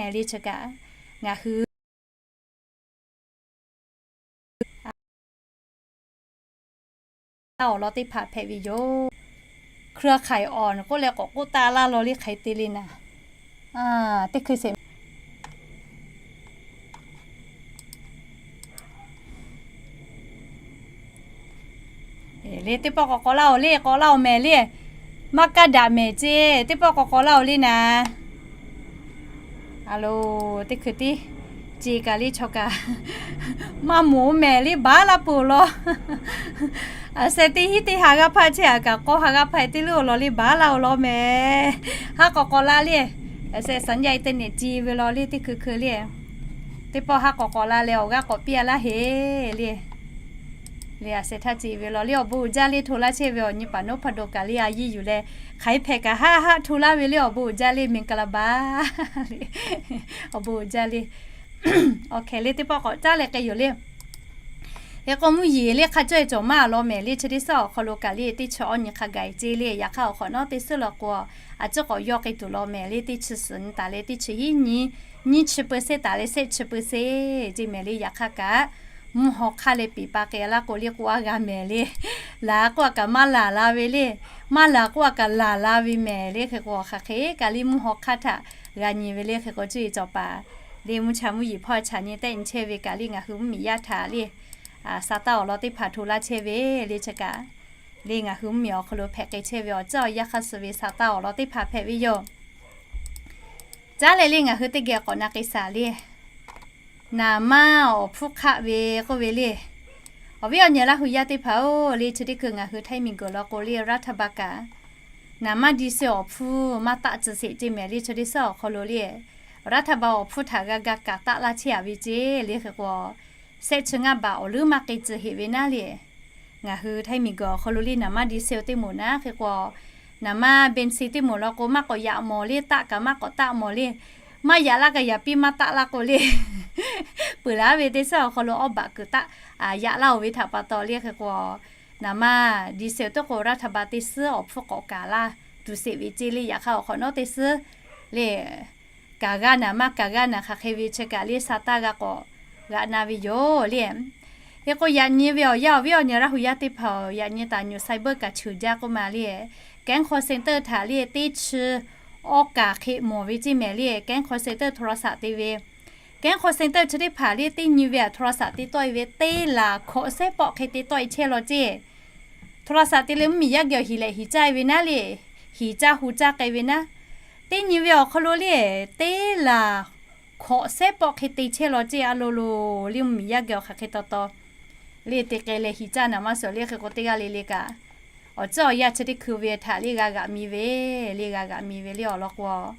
ต์ le chi kaꞈ ngaˬ hui awˬ lawn teˇ hpaˍ hpehꞈ ve yoˬ. เครือข่ายอ่อน k'oˆ leh k'awꞈ k'oˆ taˆ laˇ law le hk'aˬ hk'e te le naˍ. Teˇ hkui sheˍ le teˇ pawˆ k'awꞈ k'awꞈ laˇ oˬ le k'awꞈ laˇ oˬ mehˍ le. Maˇ kaˇ daꞈ mehˍ ceˇ teˇ pawˆ k'awꞈ k'awꞈ laˇ oˬ le naˍ. A lo, teˇ hkui tiˉ ce kaꞈ le chaw kaꞈ maˇ moˍ mehˍ le baˬ laˇ peuˬ law. A sheh teˇ hinˉ teˇ ha g'aˇ hpaˇ chehˇ a kaꞈ k'awˇ ha g'aˇ hpaˇ teˇ leuˉ oˬ law le baˬ laˇ oˬ law mehˍ. Haˉ k'awꞈ k'awꞈ la le. A sheh สัญญาณอินเทอร์เน็ต ce ve law le teˇ hkui hkui le. Teˇ pawˆ haˉ k'awꞈ k'awꞈ la leh awˬ g'aˇ k'awꞈ piˇ a laˇ heˍ le. Le a sheh htaˇ ce ve law le awˬ bon uiˍ jaˇ le hto laˇ chehˇ ve awˬ nyi paˍ noˉ hpaˇ do kaꞈ le a yiˇ yuˬ leh hk'aˬ hk'e hpehꞈ kaꞈ haˉ haˉ hto laˇ ve le awˬ bon uiˍ jaˇ le မင်္ဂလာပါ le. Awˬ bon uiˍ jaˇ le. Awˬ hkeh le teˇ pawˆ k'awꞈ caˉ leh k'ai yoˬ le. Hk'e k'o mvuhˇ yeˬ le hk'a cawˇ e cawˬ maˇ law mehˍ le chi teˇ suhˉ awˬ hk'aw lo kaꞈ le teˇ chi awˇ nyi hk'a gaˬ e ce le. Yaꞈ hk'aˇ awˬ hk'awꞈ nawˉ teˇ suhˉ law k'o a ciˉ k'awꞈ yawˇ k'ai tuˬ law mehˍ le teˇ chi suhˍ nyi taˍ leh teˇ chi hiˉ nyi nyiˇ chi เปอร์เซ็นต์ taˍ leh shehˆ chi เปอร์เซ็นต์ ce mehˍ le. Yaꞈ hk'aˇ kaꞈ mvuhˇ haw hk'aˇ leh peˍ pa k'ai laˇ k'o le k'oˆ a g'a mehˍ le. Laˬ k'oˆ a kaꞈ maˇ laˬ la ve le. Maˇ laˬ k'oˆ a kaꞈ laˬ la ve mehˍ le. Hk'e k'o hk'aˬ hk'e kaꞈ le mvuhˇ haw hk'aˇ htaꞈ g'a nyi ve le. Hk'e k'o cuˇ yiˍ cawˬ paˍ le mvuhˇ cha mvuhˇ yeˬ hpawˇ chaꞈ nyi tehˆ nyi chehˇ ve kaꞈ le ngaˬ hui mvuhˇ miˬ yaˇ htaꞈ le, a, sa taˇ awˬ lawn teˇ hpaˍ hto laˇ chehˇ ve le chi kaꞈ le ngaˬ hui mvuhˇ miˬ awˬ hk'aw lo hpehꞈ k'ai chehˇ ve awˬ ceuˬ awˬ yanˇ hk'aˇ suh ve sa taˇ awˬ lawn teˇ hpaˍ hpehꞈ ve yoˬ. Caˉ leh le ngaˬ hui teˇ geh k'awꞈ na k'ai shaˍ le. Naˍ manˇ awˬ hpfuhˇ hk'aˆ ve k'oˆ ve le. Awˬ viˉ awˬ nyi Laˇ hu yaˇ teˇ hpaˍ-oˬ le, chi teˇ hkui ngaˬ hui Htaiˇ miˬ guiˬ law k'o le รัฐบาล kaꞈ naˍ manˇ di se awˬ hpfuhˇ maˇ taˆ tcuh sheˍ ceˇ mehˍ le. Chi teˇ suhˉ awˬ hk'aw lo le รัฐบาล awˬ hpfuhˇ htaꞈ g'a ga kaꞈ taˆ laˇ chehˇ a ve ceˇ le. Hk'e k'o shehˆ chi ngaˇ baꞈ awˬ leuˉ maˇ k'ai tcuh heꞈ ve naˉ le. Ngaˬ hui Htaiˇ miˬ guiˬ awˬ hk'aw lo le naˍ manˇ di se teˇ moˍ naˉ hk'e k'o, naˍ manˇ เบนซิน teˇ moˍ law k'o maˇ k'awꞈ yaꞈ mawˬ le, taˆ kaꞈ maˇ k'awꞈ taˆ mawˬ le. Maˇ yaꞈ laˇ kaꞈ yaꞈ piˇ maˇ taˆ laˇ k'o le, peuˬ laˇ ve teˇ suhˉ awˬ hk'aw lo awˇ baꞈ kuiˬ taˆ yaꞈ laˇ-oˬ ve htaꞈ pa taw le. Hk'e k'o naˍ manˇ di se teˇ k'o รัฐบาล teˇ suhˉ awˬ hpfuhˇ k'awꞈ kaˍ laˇ tuˬ sheˍ ve ceˇ le. Yaꞈ hk'aˇ awˬ hk'awꞈ nawˉ teˇ suhˉ le kaˍ g'aˇ naˍ, maˇ kaˍ g'aˇ naˍ hk'aˬ hk'e ve chi kaꞈ le sa taˇ g'a k'awꞈ g'a na ve yoˬ le. Hk'e k'o yaꞈ nyi ve awˬ yanˇ awˬ viˉ awˬ nyi Laˇ hu yaˇ teˇ hpaˍ-oˬ, yaꞈ nyi taˍ nyuˬ ไซเบอร์ kaꞈ ceuˬ jaˇ k'oˆ ma le. แก๊ง call center htaꞈ le teˇ chi awˇ kaˍ hk'e mawˬ ve ceˇ mehˍ le. แก๊ง call center โทรศัพท์ te ve แก๊ง call center chi teˇ hpaˍ le teˇ nyi ve aꞈ โทรศัพท์ te tawˆ e ve teˇ laˬ hkawꞈ sehˉ pawˆ hk'e te tawˆ e chehˇ law ceˇ. โทรศัพท์ te leh mvuhˇ miˬ yaˇ geh awˬ hiˍ lehˬ hiˍ caˇ e ve naˉ le, hiˍ caˇ hu caˇ k'ai ve naˉ. Teˇ nyi ve awˬ hk'aw lo le teˇ laˬ hkawꞈ sehˉ pawˆ hk'e te chehˇ law ceˇ. A lo lo le mvuhˇ miˬ yaˇ geh awˬ hk'aˬ hk'e taw taw le te k'ai leh hiˍ caˇ naˍ maˇ suhˍ le. Hk'e k'o teˇ g'aˇ le le kaꞈ awˬ ceuˬ awˬ yanˇ chi teˇ hkui ve htaꞈ le g'a g'aꞈ mi ve le, g'a g'aꞈ mi ve le awˬ lawn k'o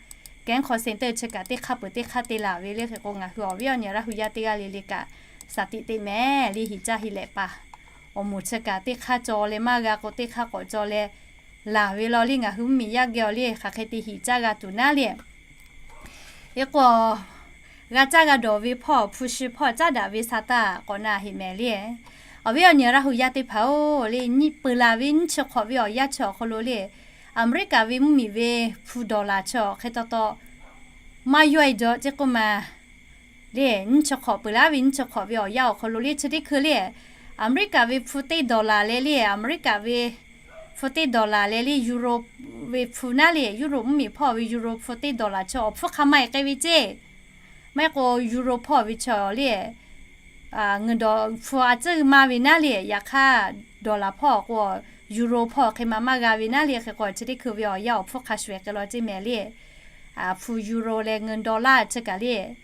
แก๊ง call center chi kaꞈ teˇ hk'aˇ peuˬ teˇ hk'aˇ te laˬ ve le. Hk'e k'o ngaˬ hui awˬ viˉ awˬ nyi Laˇ hu yaˇ teˇ g'aˇ le le kaꞈ shaˍ tiꞈ te mehˍ le. Hiˍ caˇ heˆ leh paˍ awˬ moˍ chi kaꞈ teˇ hk'aˇ caw leh maˇ g'a k'o teˇ hk'aˇ k'awꞈ caw leh laˬ ve law le. Ngaˬ hui mvuhˇ miˬ yaˇ geh awˬ le hk'aˬ hk'e te hiˍ caˇ g'a tuˬ naˉ le. Hk'e k'o g'a caˇ g'a dawˬ ve hpawˇ hpu shi hpawˇ caˉ daꞈ ve sa taˇ k'awꞈ na heˆ mehˍ le. Awˬ viˉ awˬ nyi Laˇ hu yaˇ teˇ hpaˍ-oˬ le, nyi peuˬ laˬ ve nyiˇ chi hk'awꞈ ve awˬ yanˇ chi awˬ hk'aw lo le, Aˍmeˍriˆkaˍ ve mvuhˇ miˬ ve hpu dawˬ laˬ chi awˬ hk'e taw taw maˇ yawˇ e jaw ceˇ k'oˆ ma le. Nyiˇ chi hk'awꞈ peuˬ laˬ ve nyiˇ chi hk'awꞈ ve awˬ yanˇ awˬ hk'aw lo le chi teˇ hkui le, Aˍmeˍriˆkaˍ ve hpu teˇ dawˬ laˬ leh le, Aˍmeˍriˆkaˍ ve hpu teˇ dawˬ laˬ leh le, Europe ve hpu naˉ le, Europe mvuhˇ miˬ hpawˇ ve Europe hpu teˇ dawˬ laˬ chi awˬ hpfuhˇ hk'a maˇ e k'ai ve ceˇ. Maˇ heˆ k'o Europe hpawˇ ve chi le, ngaˬ dawˬ hpu a tcuhˉ maˇ ve naˉ le. Yaꞈ hk'aˇ dawˬ laˬ hpawˇ k'o Europe hpawˇ hk'e ma maˇ g'a ve naˉ le. Hk'e k'o chi teˇ hkui ve awˬ yanˇ awˬ hpfuhˇ hk'a shuˍ e k'ai law ceˇ mehˍ le. Hpu Euro leh เงินดอลลาร์ chi kaꞈ le,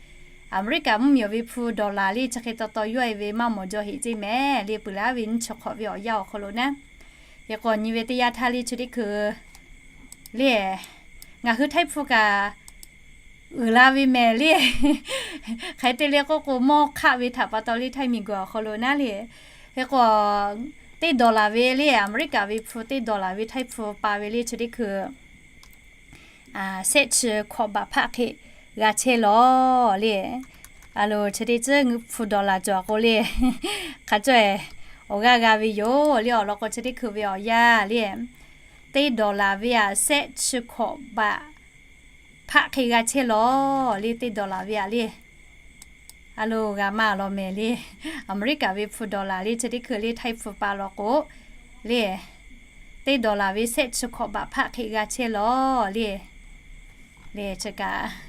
Aˍmeˍriˆkaˍ mvuhˇ miˬ ve hpu dawˬ laˬ le chi hk'e taw taw yawˇ e ve maˇ mawˬ jaw heˆ ceˇ mehˍ le. Peuˬ laˬ ve nyiˇ chi hk'awꞈ ve awˬ yanˇ awˬ hk'aw lo naˉ, hk'e k'o nyi ve teˇ yanˇ htaˇ le chi teˇ hkui le, ngaˬ hui Htaiˇ hpu kaꞈ uiˍ la ve mehˍ le. Hk'aˬ hk'e te le k'oˆ k'o mawˇ hk'aˆ ve htaꞈ pa taw le Htaiˇ miˬ guiˬ awˬ hk'aw lo naˉ le. Hk'e k'o teˇ dawˬ laˬ ve le, Aˍmeˍriˆkaˍ ve hpu teˇ dawˬ laˬ ve Htaiˇ hpu pa ve le chi teˇ hkui shehˆ chi hkawꞈ baꞈ hpaˆ hk'e g'a chehˇ lawˬ le. A lo chi teˇ tcuhˉ hpu dawˬ laˬ cawˬ k'o le, hk'a cawˇ e awˬ g'aˇ g'a ve yoˬ le. Awˬ lawn k'o chi teˇ hkui ve awˬ yanˇ le, teˇ dawˬ laˬ ve aꞈ shehˆ chi hkawꞈ baꞈ hpaˆ hk'e g'a chehˇ lawˬ le. Teˇ dawˬ laˬ ve aꞈ le, a lo g'a maˇ lawˬ mehˍ le. Aˍmeˍriˆkaˍ ve hpu dawˬ laˬ le chi teˇ hkui le Htaiˇ hpu pa law k'o le, teˇ dawˬ laˬ ve shehˆ chi hkawꞈ baꞈ hpaˆ hk'e g'a chehˇ lawˬ le. Le chi kaꞈ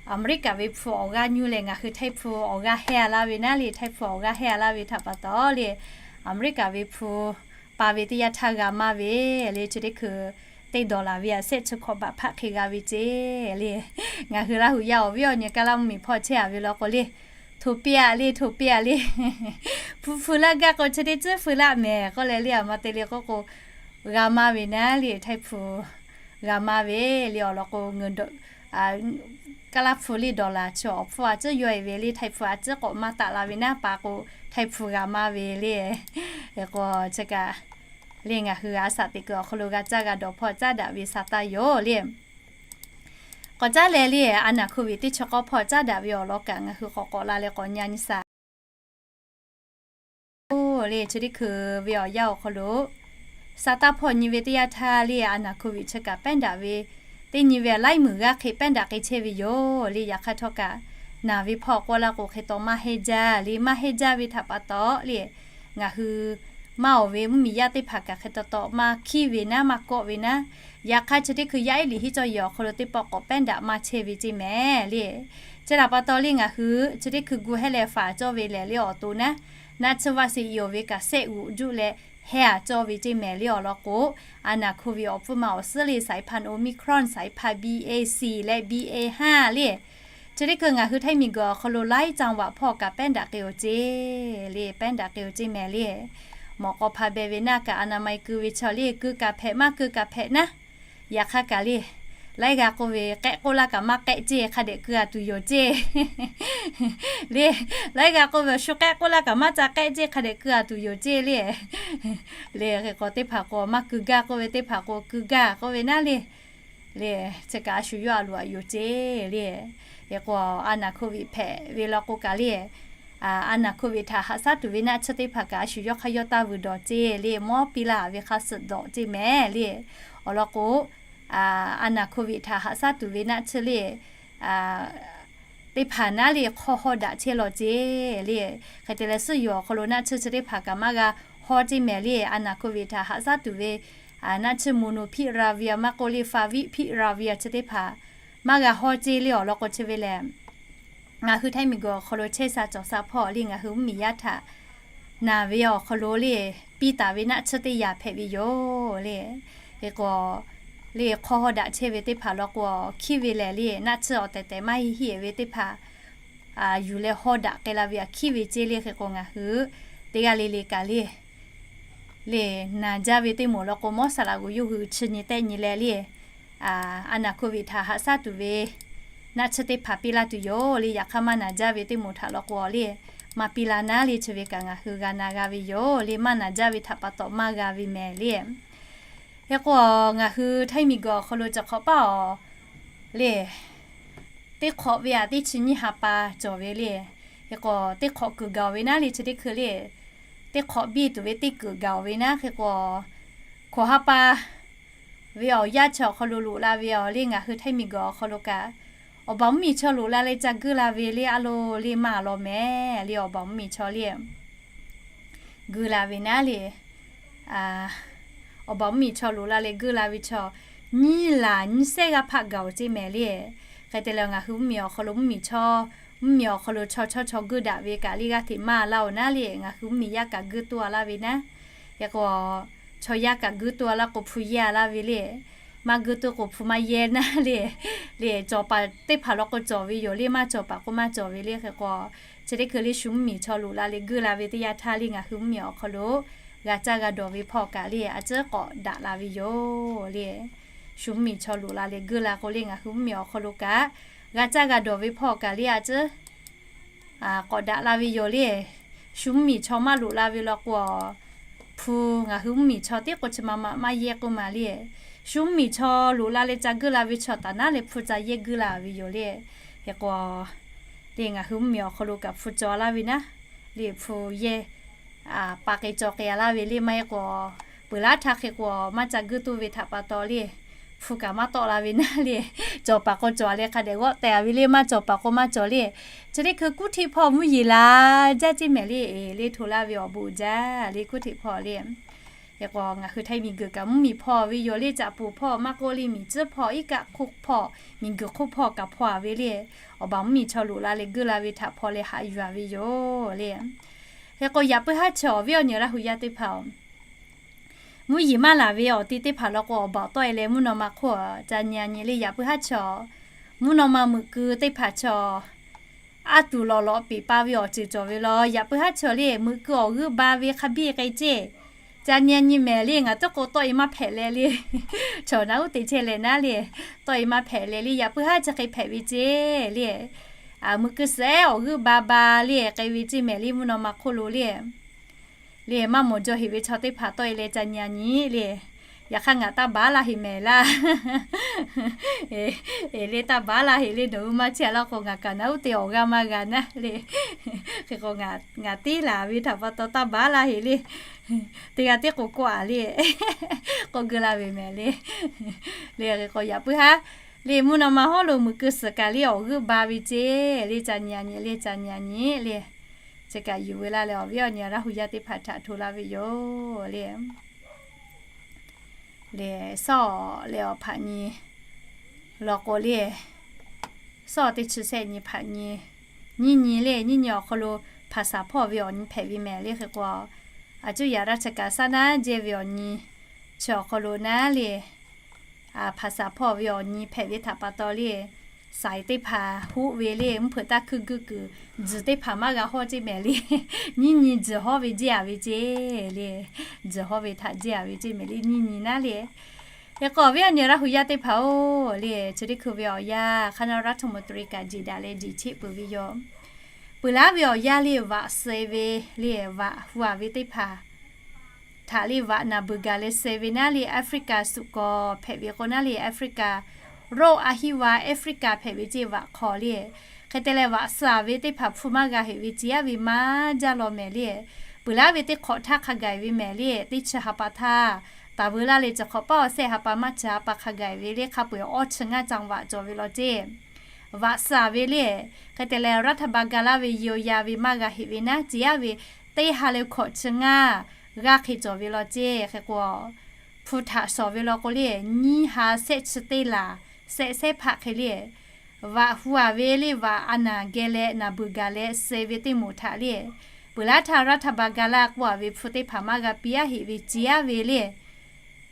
Aˍmeˍriˆkaˍ ve hpu awˬ g'aˇ nyuˇ leh ngaˬ hui Htaiˇ hpu awˬ g'aˇ heh a laˇ ve naˉ le. Htaiˇ hpu awˬ g'aˇ heh a laˇ ve htaꞈ pa taw le, Aˍmeˍriˆkaˍ ve hpu pa ve teˇ yanˇ htaˇ g'a maˇ ve le chi teˇ hkui teˇ dawˬ laˬ ve aꞈ shehˆ chi hkawꞈ baꞈ hpaˆ hk'e g'a ve ceˇ le. Ngaˬ hui Laˇ hu yaˇ awˬ viˉ awˬ nyi Kaˇlaˇ mvuhˇ miˬ hpawˇ chehˇ a ve law k'o le, hto piˇ a le, hto piˇ a le. Hpu hpu laˇ gaˇ k'o chi teˇ tcuhˉ hpu laˇ mehˍ k'oˆ leh le, a ma te le k'oˆ k'o g'a maˇ ve naˉ le. Htaiˇ hpu g'a maˇ ve le. Awˬ lawn k'o Kaˇlaˇ hpu le dawˬ laˬ chi awˬ hpfuhˇ a tcuhˉ yawˇ e ve le, Htaiˇ hpu a tcuhˉ k'awꞈ maˇ taˆ la ve naˉ pa k'o Htaiˇ hpu g'a maˇ ve le. Hk'e k'o chi kaꞈ le ngaˬ hui a shaꞈ teꞈ kuiˬ awˬ hk'aw lo g'a caˇ g'a dawˬ hpawˇ caˉ daꞈ ve sa taˇ yoˬ le. K'awꞈ caˉ leh le, a naˍ hk'oˆ ve teˇ chi k'awˇ hpawˇ caˉ daꞈ ve awˬ lawn kaꞈ ngaˬ hui k'awꞈ k'awꞈ la leh k'awꞈ nyi a nyi shaˍ le. Chi teˇ hkui ve awˬ yanˇ awˬ hk'aw lo sa taˇ hpawˇ nyi ve teˇ yanˇ htaˇ le, a naˍ hk'oˆ ve chi kaꞈ pehˉ daꞈ ve, teˇ nyi ve laiˉ muiˬ g'aˇ hk'e pehˉ daꞈ k'ai chehˇ ve yoˬ le. Yaꞈ hk'aˇ htawˇ kaꞈ naˬ ve hpawˇ k'oˆ laˇ k'o, hk'e taw maˇ heˆ jaˇ le. Maˇ heˆ jaˇ ve htaꞈ pa taw le, ngaˬ hui maˇ awˬ ve mvuhˇmiˬ yaˇ teˇ hpaˍ kaꞈ hk'e taw taw maˇ hkiˉ ve naˉ, maˇ kawˆ ve naˉ. Yaꞈ hk'aˇ, chi teˇ hkui yaˇ ehˉ liꞈ hiˉ cawˇ yehˬ awˬ hk'aw lo teˇ pawˆ k'awꞈ pehˉ daꞈ maˇ chehˇ ve ceˇ mehˍ le. Chi htaꞈ pa taw le, ngaˬ hui chi teˇ hkui gu hehˉ leh faˍ cawˇ ve lehˬ le awˬ to naˉ, naˆ tsuhˇ vaˇ sheˍ i awˬ ve kaꞈ sehˆ g'uꞈ juˆ leh hehˉ a cawˇ ve ceˇ mehˍ le awˬ lawn k'o, a naˍ hkoˍ ve awˬ pfuhˇ ma awˬ suhˉ le สายพันธุ์ Omicron, สายพันธุ์ B Aสี่ leh B Aห้า le. Chi teˇ hkui ngaˬ hui htaiˇ miˬguiˬ awˬ hk'aw lo laiˉ จังหวัด hpawˇ kaꞈ pehˉ daꞈ k'ai-oˬ ceˇ le, pehˉ daꞈ k'ai-oˬ ceˇ mehˍ le. Mawꞈ k'aw hpa beh ve naˆ kaꞈ a naˍ ma-e keu ve chaw le, keu kaꞈ hpehꞈ maˇ keu kaꞈ hpehꞈ naˉ. Yaꞈ hk'aˇ kaꞈ le, laiˉ g'a k'oˆ ve k'ehˆ k'oˆ laˇ kaꞈ maˇ k'ehˆ ceˇ, hk'a dehꞈ keu a tuˬ yoˬ ceˇ le. Laiˉ g'a k'oˆ ve awˬ shu k'ehˆ k'oˆ laˇ kaꞈ maˇ ca k'ehˆ ceˇ, hk'a dehꞈ keu a tuˬ yoˬ ceˇ le. Le hk'e k'o teˇ hpaˍ k'o maˇ keu gaˇ k'oˆ ve, teˇ hpaˍ k'o keu gaˇ k'oˆ ve naˉ le. Le, chi kaꞈ a shu yawˇ a loꞈ a yoˬ ceˇ le. Hk'e k'o a naˍ hkoˍ ve hpehꞈ ve law k'o kaꞈ le, a naˍ hkoˍ ve htaꞈ haꞈ shaˉ tuˬ ve naˆ tsuhˇ teˇ hpaˍ kaꞈ a shu yawˇ hk'aˇ yawˇ taˇ vuiˬ dawˬ ceˇ le, mawˇ piˇ laˇ ve hk'a suhˍ dawˬ ceˇ mehˍ le. Awˬ lawn k'o, a naˍ hkoˍ ve htaꞈ haꞈ shaˉ tuˬ ve naˆ tsuhˇ le teˇ hpaˍ naˉ le hk'awˇ hawˇ daꞈ chehˇ law ceˇ le. Hk'e te leh suhˉ yoˬ awˬ hk'aw lo naˆ tsuhˇ chi teˇ hpaˍ kaꞈ maˇ g'a hawˇ ceˇ mehˍ le. A naˍ hkoˍ ve htaꞈ haꞈ shaˉ tuˬ ve naˆ tsuhˇ monopiravir maˇ k'oˆ le favipiravir chi teˇ hpaˍ maˇ g'a hawˇ ceˇ le. Awˬ lawn k'o chi ve lehˬ, ngaˬ hui htaiˇ miˬguiˬ awˬ hk'aw lo chehˇ sha cawˬ sha hpawˇ le ngaˬ hui mvuhˇmiˬ yaˇ htaꞈ naˬ ve awˬ hk'aw lo le piˇ taˍ ve naˆ tsuhˇ teˇ yaꞈ hpehꞈ ve yoˬ le. Hk'e k'o le hk'awˇ hawˇ daꞈ chehˇ ve teˇ hpaˍ law k'o, hkiˉ ve lehˬ le naˆ tsuhˇ awˬ tehˬ tehˬ maˇ heˆ heˆ ve teˇ hpaˍ yuˬ leh hawˇ daꞈ k'ai la ve aꞈ hkiˉ ve ceˇ le. Hk'e k'o ngaˬ hui teˇ g'aˇ le le kaꞈ le le naˬ jaˇ ve teˇ moˍ law k'o, mawˇ saˍ laꞈ g'uˬ yawˇ hui chi nyi tehˆ nyi leh le, a naˍ hkoˍ ve htaꞈ haꞈ shaˉ tuˬ ve naˆ tsuhˇ teˇ hpaˍ piˇ laˇ tuˬ yoˬ le. Yaꞈ hk'aˇ maˇ naˬ jaˇ ve teˇ moˍ htaꞈ law k'o le, maˇ piˇ la naˉ le. Chi ve kaꞈ ngaˬ hui g'a na g'a ve yoˬ le. Maˇ naˬ jaˇ ve htaꞈ pa taw maˇ g'a ve mehˍ le. Hk'e k'o ngaˬ hui htaiˇ miˬguiˬ awˬ hk'aw lo cawˬ hk'awꞈ paˉ awˬ le teˇ hk'awꞈ ve aꞈ teˇ chi nyiˇ ha pa cawˬ ve le. Hk'e k'o teˇ hk'awꞈ kuiˬ gaˬ ve naˉ le chi teˇ hkui le, teˇ hk'awꞈ biˇ tuˬ ve teˇ kuiˬ gaˬ ve naˉ. Hk'e k'o hkawꞈ ha pa ve awˬ yanˇ chi awˬ hk'aw lo loꞈ la ve awˬ le ngaˬ hui htaiˇ miˬguiˬ awˬ hk'aw lo kaꞈ, awˬ baˬ mvuhˇmiˬ chaw loꞈ la leh ca guiˇ la ve le a lo le maˇ law mehˍ le. Awˬ baˬ mvuhˇmiˬ chaw le guiˇ la ve naˉ le, awˬ baˬ mvuhˇmiˬ chaw loꞈ la leh guiˇ la ve chaw nyiˇ laˬ nyiˇ sehˉ g'aˇ hpaˆ gaˬ-oˬ ceˇ mehˍ le. Hk'e te leh ngaˬ hui mvuhˇmiˬ awˬ hk'aw lo mvuhˇmiˬ chaw, mvuhˇmiˬ awˬ hk'aw lo chaw chawˇ chaw guiˇ daꞈ ve kaꞈ le g'aˇ hteꞈ maˇ laˇ-oˬ naˉ le. Ngaˬ hui mvuhˇmiˬ yaˇ kaꞈ guiˇ toˇ a laˇ ve naˉ. Hk'e k'o chaw yaˇ kaꞈ guiˇ toˇ a laˇ k'o hpu yehˇ a laˇ ve le. Maˇ guiˇ toˇ k'o hpu maˇ yehˇ naˉ le. Le cawˬ paˍ teˇ hpaˍ law k'o cawˬ ve yoˬ le, maˇ cawˬ paˍ k'o maˇ cawˬ ve le. Hk'e k'o chi teˇ hkui le shu mvuhˇmiˬ chaw loꞈ la leh guiˇ la ve teˇ yanˇ htaˇ le ngaˬ hui mvuhˇmiˬ awˬ hk'aw lo g'a caˇ g'a dawˬ ve hpawˇ kaꞈ le a ciˉ k'awꞈ daꞈ la ve yoˬ le. Shu mvuhˇmiˬ chaw loꞈ la leh guiˇ la k'o le ngaˬ hui mvuhˇmiˬ awˬ hk'aw lo kaꞈ g'a caˇ g'a dawˬ ve hpawˇ kaꞈ le a ciˉ k'awꞈ daꞈ la ve yoˬ le. Shu mvuhˇmiˬ chaw maˇ loꞈ la ve law k'o, hpu ngaˬ hui mvuhˇmiˬ chaw tiˉ k'o chi ma ma maˇ yehˇ k'oˆ ma le. Shu mvuhˇmiˬ chaw loꞈ la leh ca guiˇ la ve chaw taˍ naˉ leh hpu ca yehˇ guiˇ la ve yoˬ le. Hk'e k'o le ngaˬ hui mvuhˇmiˬ awˬ hk'aw lo kaꞈ hpu cawˬ laˇ ve naˉ le hpu yehˇ pa k'ai cawˬ k'ai a laˇ ve le. Maˇ heˆ k'o peuˬ laˉ htaˇ hk'e k'o maˇ ca guiˇ toˇ ve htaꞈ pa taw le hpu kaꞈ maˇ tawˆ la ve naˉ le. Cawˬ paˍ k'o cawˬ leh hk'a dehꞈ g'awˆ teh a ve le, maˇ cawˬ paˍ k'o maˇ cawˬ le. Chi teˇ hkui kuˉ hteꞈ hpawˇ mvuhˇ yeˬ la jaˇ ceˇ mehˍ le. Le hto laˇ ve awˬ bon uiˍ jaˇ le kuˉ hteꞈ hpawˇ le. Hk'e k'o ngaˬ hui htaiˇ miˬguiˬ kaꞈ mvuhˇmiˬ hpawˇ ve yoˬ le. Caꞈ poˍ hpawˇ maˇ k'oˆ le, miˬ tcuhˉ hpawˇ, iˉ kaˆ hk'oˆ hpawˇ, miˬguiˬ hk'oˆ hpawˇ kaꞈ hpawˇ a ve le. Awˬ baˬ mvuhˇmiˬ chaw loꞈ la leh guiˇ la ve htaꞈ hpaw leh haꞈ yuˬ a ve yoˬ le. Hk'e k'o yaꞈ puiˉ haˉ chi awˬ viˉ awˬ nyi Laˇ hu yaˇ teˇ hpaˍ-oˬ, mvuhˇ yeˬ maˇ laˬ ve awˬ ti teˇ hpaˍ law k'o awˬ baˬ tawˆ e leh mvuhˇ naw ma hk'oˆ ca nyi a nyi le. Yaꞈ puiˉ haˉ chi mvuhˇ naw ma meuꞈ keu teˇ hpaˍ chi aˉ tuˬ lawꞈ lawꞈ peˍ pa ve awˬ ceuˬ cawˬ ve law. Yaꞈ puiˉ haˉ chi le meuꞈ keu awˬ g'euˆ ba ve hk'a biˇ k'ai ceˇ. Ca nyi a nyi mehˍ le. Ngaˬ tuˉ k'o tawˆ e maˇ hpehꞈ leh le. Chaw naˉ uˉ te chehˇ leh naˉ le, tawˆ e maˇ hpehꞈ leh le. Yaꞈ puiˉ haˉ chi hk'e hpehꞈ ve ceˇ le. Meuꞈ keu suhˍ ehˉ awˬ g'euˆ ba ba le k'ai ve ceˇ mehˍ le mvuhˇ naw ma hk'oˆ lo le. Le maˇ mawˬ jaw heˍ ve chaw teˇ hpaˍ tawˆ e leh ca nyi a nyi le. Yaꞈ hk'aˇ ngaˬ taˇ baˬ laˇ heˍ mehˍ laˇ. Le taˇ baˬ laˇ heˍ le. Nawˬ hui maˇ chehˇ a laˇ k'o ngaˬ kaꞈ naˉ uˉ te awˬ g'aˇ maˇ g'a naˉ le. Hk'e k'o ngaˬ teˇ laˬ ve htaꞈ pa taw taˇ baˬ laˇ heˍ le. Teˇ g'aˇ tiˉ k'o kawˆ a le. K'oˆ geu la ve mehˍ le. Le hk'e k'o yaꞈ puiˉ haˉ Le mvuhˇ naw ma hawˉ lo muiˬ keu suhˍ kaꞈ le awˬ g'euˆ ba ve ceˇ le, ca nyi a nyi le, ca nyi a nyi le, chi kaꞈ yuˬ veu laˇ leh awˬ viˉ awˬ nyi Laˇ hu yaˇ teˇ hpaˍ htaꞈ hto laˇ ve yoˬ le. Le sawˉ leh awˬ hpaꞈ nyi law k'o le, sawˉ teˇ chi shehˆ nyi hpaꞈ nyi, nyiˇ nyi le, nyiˇ nyi awˬ hk'aw lo hpaˍ saˍ hpawˇ ve awˬ nyi hpehꞈ ve mehˍ le hk'e k'o, a cuˇ yaꞈ raˇ chi kaꞈ saˉ naˉ jehˇ ve awˬ nyi chi awˬ hk'aw lo naˉ le, hpaˍ saˍ hpawˇ ve awˬ nyi hpehꞈ ve htaꞈ pa taw le, saiˍ teˇ hpaˍ hoˆ ve le, mvuhˇ hpeuꞈ taˇ hkuiˇ guiˇ kuiˬ, tzuhˬ teˇ hpaˍ maˇ g'a hawˇ ceˇ mehˍ le. Nyiˇ nyi tzuhˬ hawˇ ve jehˇ a ve ceˇ le, tzuhˬ hawˇ ve htaꞈ jehˇ a ve ceˇ mehˍ le, nyiˇ nyi naˉ le. Hk'e k'o awˬ viˉ awˬ nyi Laˇ hu yaˇ teˇ hpaˍ-oˬ le, chi teˇ hkui ve awˬ yanˇ hk'aˇ naˉ raˇ htoꞈ ma tuˬ riˍ kaꞈ jeˬ daꞈ leh jeˬ cheˆ peuˬ ve yoˬ. Peuˬ laˉ ve awˬ yanˇ le vaꞈ suh ve le, vaꞈ hu a ve teˇ hpaˍ htaꞈ le vaꞈ naˬ beuˬ gaˬ leh suh ve naˉ le Africa suꞈ kawˬ hpehꞈ ve k'o naˉ le Africa roˆ a hiˆ va Africa hpehꞈ ve ceˇ vaꞈ hk'aw le. Hk'e te leh vaꞈ suh a ve teˇ hpaˍ hpu maˇ g'a heꞈ ve ceˇ a ve maˇ jaˇ law mehˍ le. Peuˬ laˉ ve teˇ hk'awꞈ htaˇ hk'a gaˬ ve mehˍ le, teˇ chi ha pa htaˇ, taˍ veu laˇ le chi hk'awꞈ paˆ awˬ sehˆ ha pa maˇ chi ha pa hk'a gaˬ ve le hk'a peu-eˬ awˇ chi ngaˇ caˇ vaꞈ cawˬ ve law ceˇ. Vaꞈ suh a ve le, hk'e te leh raˇ htaˇ ba ga laˇ ve yawˇ ya ve maˇ g'a heꞈ ve naˉ ceˇ a ve, teˇ ha leh hkawꞈ chi ngaˇ g'aˇ hk'e cawˬ ve law ceˇ. Hk'e k'o, hpu htaꞈ shawˍ ve law k'o le, nyiˇ ha shehˆ chi teˇ laˬ shehˆ shehˉ hpaˆ hk'e le, vaꞈ hu a ve le vaꞈ a naˬ geh leh naˬ beuˬ gaˬ leh suh ve teˇ moˍ htaꞈ le, peuˬ laˉ htaˇ raˇ htaˇ ba ga laˇ k'oˆ a ve hpu teˇ hpaˍ maˇ g'a piˇ a heꞈ ve ceˇ a ve le,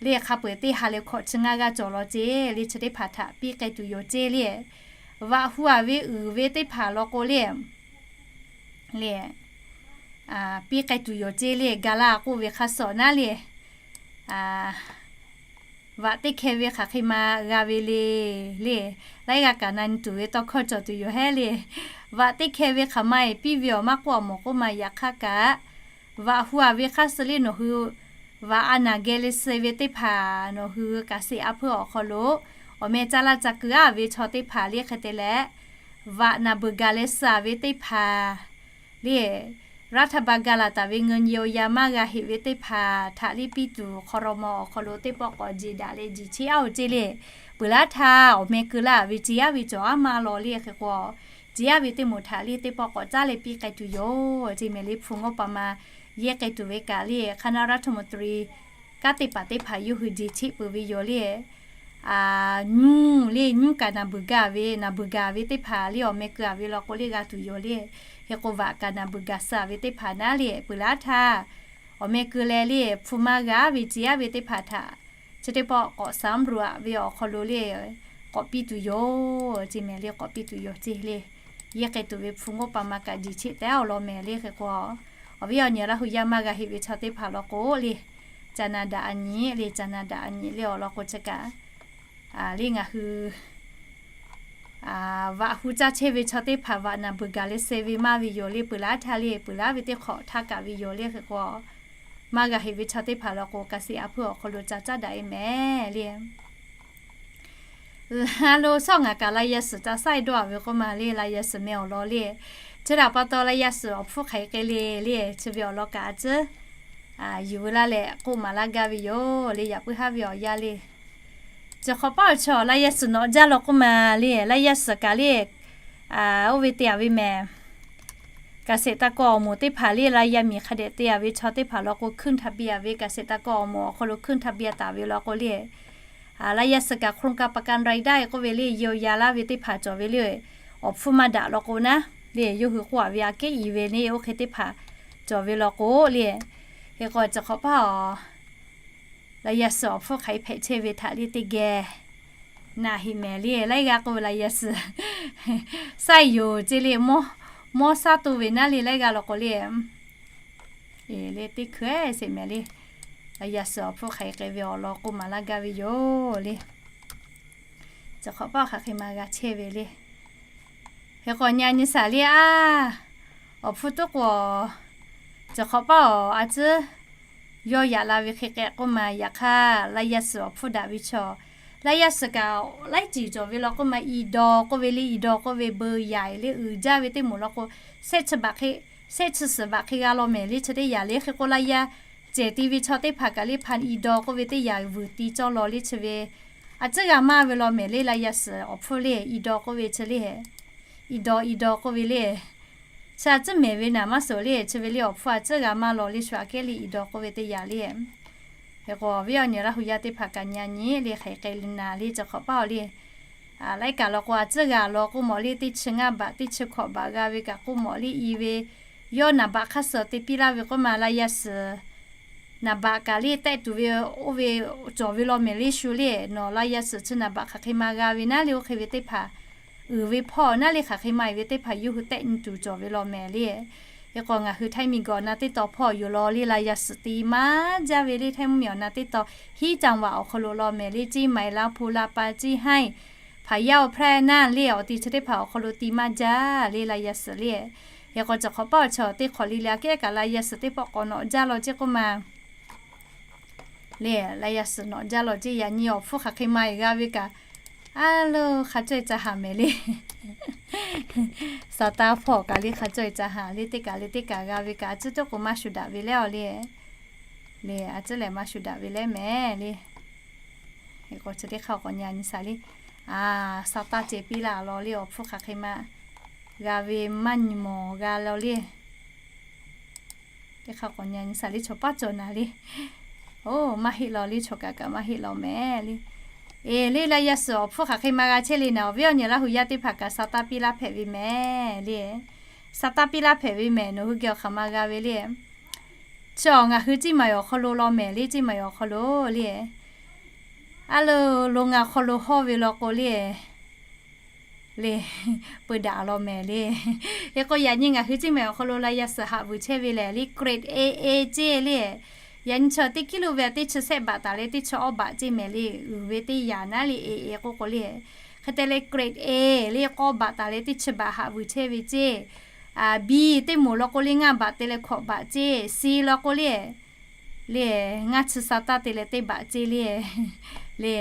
le hk'a peu-eˬ teˇ ha leh hkawꞈ chi ngaˇ g'aˇ cawˬ law ceˇ le chi teˇ hpaˍ htaꞈ piˇ k'ai tuˬ yoˬ ceˇ le. Vaꞈ hu a ve uiˍ ve teˇ hpaˍ law k'o le, le, piˇ k'ai tuˬ yoˬ ceˇ le, ga laˇ k'oˆ ve hk'a shuˍ naˉ le, vaꞈ teˇ hkeh ve hk'aˬ hk'e ma g'a ve le, le, laiˉ g'aˇ kaꞈ na nyi tuˬ ve tawˇ hkawˇ cawˬ tuˬ yoˬ hehˉ le. Vaꞈ teˇ hkeh ve hk'aˬ ma eˬ piˇ ve awˬ maˇ k'oˆ a mawˬ k'oˆ ma yaꞈ hk'aˇ kaꞈ, vaꞈ hu a ve hk'a shuˍ le nawˬ hui vaꞈ a naˬ geh leh suh ve teˇ hpaˍ nawˬ hui kaꞈ sheˍ a hpuiˇ awˬ hk'aw lo awˬ meh caˇ laˇ ca keu a ve chaw teˇ hpaˍ le hk'e te leh, vaꞈ naˬ beuˬ gaˬ leh suh a ve teˇ hpaˍ le, raˇ htaˇ ba ga laˬ taˍ ve ngeu nyi awˬ yanˇ maˇ g'a heꞈ ve teˇ hpaˍ htaꞈ liˇ piˇ tuˬ hk'aw raw ma awˬ hk'aw lo teˇ pawˆ k'awꞈ jeˬ daꞈ leh jeˬ cheˇ a oˬ ceˇ le. Peuˬ laˉ htaˇ awˬ meh keu laˇ ve ceˇ a ve cawˬ a maˇ law le hk'e k'o, ceˇ a ve teˇ moˍ htaꞈ le teˇ pawˆ k'awꞈ caˉ leh piˇ k'ai tuˬ yoˬ ceˇ mehˍ le. Hpu ngawˇ pa ma yehˇ k'ai tuˬ ve kaꞈ le hk'aˇ naˉ raˇ htoꞈ ma tuˬ riˍ kanˉ teˇ hpaˍ teˇ hpaˍ yawˇ hui jeˬ cheˆ peuˬ ve yoˬ le. Nyuˇ le nyuˇ kaꞈ naˬ beuˬ gaˬ ve, naˬ beuˬ gaˬ ve teˇ hpaˍ le awˬ meh keu a ve law k'o le g'a tuˬ yoˬ le. Hk'e k'o vaꞈ kaꞈ naˬ beuˬ gaˬ suh a ve teˇ hpaˍ naˉ le peuˬ laˉ htaˇ, awˬ meh keu leh le hpu maˇ g'a ve ceˇ a ve teˇ hpaˍ htaꞈ chi teˇ pawˆ k'awꞈ saˍ mvuhˇ ruꞈ a ve awˬ hk'aw lo le k'awꞈ piˇ tuˬ yoˬ ceˇ mehˍ le. K'awꞈ piˇ tuˬ yoˬ ceˇ le. Yehˇ k'ai tuˬ ve hpu ngawˇ pa ma kaꞈ jeˬ cheˆ teh awˬ lawn mehˍ le hk'e k'o, awˬ viˉ awˬ nyi Laˇ hu yaˇ maˇ g'a heꞈ ve chaw teˇ hpaˍ law k'o le, Canada a nyi le, Canada a nyi le awˬ lawn k'o chi kaꞈ le ngaˬ hui vaꞈ hu caˇ chehˇ ve chaw teˇ hpaˍ vaꞈ naˬ beuˬ gaˬ leh suh ve maˇ ve yoˬ le. Peuˬ laˉ htaˇ le peuˬ laˉ ve teˇ hk'awꞈ htaˇ kaꞈ ve yoˬ le hk'e k'o, maˇ g'a heꞈ ve chaw teˇ hpaˍ law k'o kaꞈ sheˍ a hpuiˇ awˬ hk'aw lo ca caˉ daꞈ e mehˍ le. Laˇ lo sawˉ ngaˬ kaꞈ laˇ yaˇ suhˍ ca saiˉ dawˇ a ve k'oˆ ma le laˇ yaˇ suhˍ meh awˬ lawn le. Chi htaꞈ pa taw laˇ yaˇ suhˍ awˬ hpfuhˇ hk'aˬ hk'e le le chi ve awˬ lawn kaꞈ a ciˉ yuˬ veu laˇ leh k'oˆ maˍ laˇ gaˇ ve yoˬ le. Yaꞈ puiˉ haˉ ve awˬ yanˇ le, chi hk'awꞈ paˆ awˬ chaw laˇ yaˇ suhˍ nawꞈ jaˇ law k'oˆ ma le laˇ yaˇ suhˍ kaꞈ le oˇ ve te a ve mehˍ kaꞈ sheˍ taˇ kawˆ awˬ moˍ teˇ hpaˍ le laˇ yaˇ miˬ hk'a dehꞈ te a ve chaw teˇ hpaˍ law k'o hkuiˇ htaˇ biˇ a ve kaꞈ sheˍ taˇ kawˆ awˬ moˍ awˬ hk'aw lo hkuiˇ htaˇ biˇ a taˍ ve law k'o le, laˇ yaˇ suhˍ kaꞈ โครงการประกันรายได้ k'oˆ ve le yawˇ ya laˇ ve teˇ hpaˍ cawˬ ve le. Awˬ hpfuhˇ maˇ daꞈ law k'o naˉ le yawˇ hui k'oˆ a ve aꞈ kehˉ i ve le oˇ hk'e teˇ hpaˍ cawˬ ve law k'o le, hk'e k'o chi hk'awꞈ paˆ awˬ laˇ yaˇ suhˍ awˬ hpfuhˇ hk'aˬ hk'e hpehꞈ chehˇ ve htaꞈ le teˇ geh naꞈ heꞈ mehˍ le. Laiˉ g'aˇ k'oˆ ve laˇ yaˇ suhˍ saiˉ yoˬ ceˇ le, mawˇ sawˉ to ve naˉ le laiˉ g'aˇ law k'o le, le teˇ hkui sheˍ mehˍ le. Laˇ yaˇ suhˍ awˬ hpfuhˇ hk'aˬ hk'e ve awˬ lawn k'oˆ maˍ laˇ gaˇ ve yoˬ le. Chi hk'awꞈ paˆ hk'aˬ hk'e ma g'a chehˇ ve le. Hk'e k'o nyi a nyi shaˍ le a, awˬ hpfuhˇ tuˉ k'o, chi hk'awꞈ paˆ awˬ a ciˉ yawˇ yaꞈ la ve hk'e k'ehꞈ k'oˆ ma yaꞈ hk'aˇ laˇ yaˇ suhˍ awˬ hpfuhˇ daꞈ ve chaw, laˇ yaˇ suhˍ kaꞈ laiˉ ceuˬ cawˬ ve law k'oˆ ma i daw k'oˆ ve le i daw k'oˆ ve beu yaiˬ le uiˍ jaˇ ve teˇ moˍ law k'o, shehˆ chi baꞈ hk'e, shehˆ chi suhˍ baꞈ hk'e g'a law mehˍ le chi teˇ yanˇ le. Hk'e k'o laˇ yaˇ cehˬ ti ve chaw teˇ hpaˍ kaꞈ le hpaˍ i daw k'oˆ ve teˇ yanˇ vuiˬ ti cawˇ law le chi ve A tcuhˉ g'a maˇ ve law mehˍ le, laˇ yaˇ suhˍ awˬ hpfuhˇ le, i daw k'oˆ ve chi le, i daw i daw k'oˆ ve le. Chi a tcuhˉ mehˍ ve naˍ maˇ suhˍ le, chi ve le awˬ hpfuhˇ a tcuhˉ g'a maˇ law le, shu aꞈ kehˉ le i daw k'oˆ ve teˇ yanˇ le. Hk'e k'o, awˬ viˉ awˬ nyi Laˇ huˍ yaˇ teˇ hpaˍ kaꞈ nyi a nyi le, hk'aˬ hk'e le naˍ le, chi hk'awꞈ paˇ awˬ le. Laiˉ kaꞈ law k'o, a tcuhˉ g'a law k'oˆ mawˬ le, teˇ chi ngaˇ baꞈ, teˇ chi hkawꞈ baꞈ g'a ve kaꞈ k'oˆ mawˬ le, i ve yawˇ naˍ baꞈ hk'aˇ suh te piˇ laˇ ve k'oˆ ma, laˇ yaˇ suhˍ naˍ baꞈ kaꞈ le tehˆ tuˬ ve, oˇ ve cawˬ ve law mehˍ le shu le, nawˬ laˇ yaˇ suhˍ chi naˍ baꞈ hk'aˬ hk'e ma g'a ve naˉ le, oˇ hk'e ve teˇ hpaˍ uiˍ ve hpawˇ naˉ le, hk'aˬ hk'e ma uiˍ ve teˇ hpaˍ yawˇ hui tehˆ nyi tuˬ cawˬ ve law mehˍ le. Hk'e k'o, ngaˬ hui Htaiˇ miˬ gawˬ na teˇ taw hpawˇ yoˬ law le, laˇ yaˇ suhˍ ti maˇ jaˇ ve le, Htaiˇ mvuhˇ miˬ awˬ na teˇ taw hiˉ caˍ vaꞈ awˬ hk'aw lo law mehˍ le, Ceˇ maiˍ, Laˇ hpu, Laˇ pa, Ceˇ haiˇ, Hpaˍ yaˇ, awˬ hpehˇ naˇ le, awˬ ti chi teˇ hpaˍ awˬ hk'aw lo ti maˇ jaˇ le, laˇ yaˇ suhˍ le. Hk'e k'o, chi hk'awꞈ paˇ awˬ chaw teˇ hk'awꞈ le le aꞈ kehˉ kaꞈ laˇ yaˇ suhˍ teˇ pawˆ k'awꞈ nawꞈ jaˇ law ceˇ k'oˆ ma le, laˇ yaˇ suhˍ nawꞈ jaˇ law ceˇ, yaꞈ nyi awˬ hpfuhˇ hk'aˬ hk'e ma g'a ve kaꞈ, a lo hk'a caweh ca haˍ mehˍ le. Saˍtanˍ hpawˇ kaꞈ le hk'a caweh ca haˍ le, teˇ kaꞈ le teˇ kaꞈ g'a ve kaꞈ, a tcuhˉ teˇ k'o maˇ shuˍ daꞈ ve le awˬ le. Le, a tcuhˉ lehˬ maˇ shuˍ daꞈ ve le mehˍ le. Hk'e k'o, chi teˇ hk'aˇ k'awꞈ nyi a nyi shaˍ le. A, Saˍtanˍ ceh piˇ laˇ law le, awˬ hpfuhˇ hk'aˬ hk'e ma g'a ve maˇ nyi mawˬ g'a law le. Teˇ hk'aˇ k'awꞈ nyi a nyi shaˍ le, chaw paˉ cawˬ naˍ le. Oˇ, maˇ heˆ law le, chaw kaꞈ kaꞈ maˇ heˆ law mehˍ le. Eˬ le, laˇ yaˇ suhˍ awˬ hpfuhˇ hk'aˬ hk'e ma g'a chehˇ le naˍ, awˬ viˉ awˬ nyi Laˇ huˍ yaˇ teˇ hpaˍ kaꞈ Saˍtanˍ piˇ laˇ hpehꞈ ve mehˍ le. Saˍtanˍ piˇ laˇ hpehꞈ ve mehˍ, nawˬ hui geh awˬ hk'aˬ ma g'a ve le. Chi awˬ ngaˬ hui Ceˇ maiˍ awˬ hk'aw lo law mehˍ le, Ceˇ maiˍ awˬ hk'aw lo le. A lo, lo ngaˬ hk'aw lo hawˇ ve law k'o le, le, peu daꞈ law mehˍ le. Hk'e k'o, yaꞈ nyi ngaˬ hui Ceˇ maiˍ awˬ hk'aw lo laˇ yaˇ suhˍ haꞈ vuiˬ chehˇ ve lehˬ le, grade A A ceˇ le. Yaꞈ nyi chaw teˇ kiˉ lo ve teˇ chi sehˆ baꞈ taˍ leh teˇ chi awˇ baꞈ ceˇ mehˍ le, uiˍ ve teˇ yanˇ naˉ le, A A k'oˆ k'o le. Hk'e te leh grade A le k'awˇ baꞈ taˍ leh teˇ chi baꞈ haꞈ vuiˬ chehˇ ve ceˇ. B teˇ moˍ law k'o le ngaˇ baꞈ te leh hkawꞈ baꞈ ceˇ, C law k'o le, le, ngaˇ chi Saˍtanˍ te leh teˇ baꞈ ceˇ le. Le,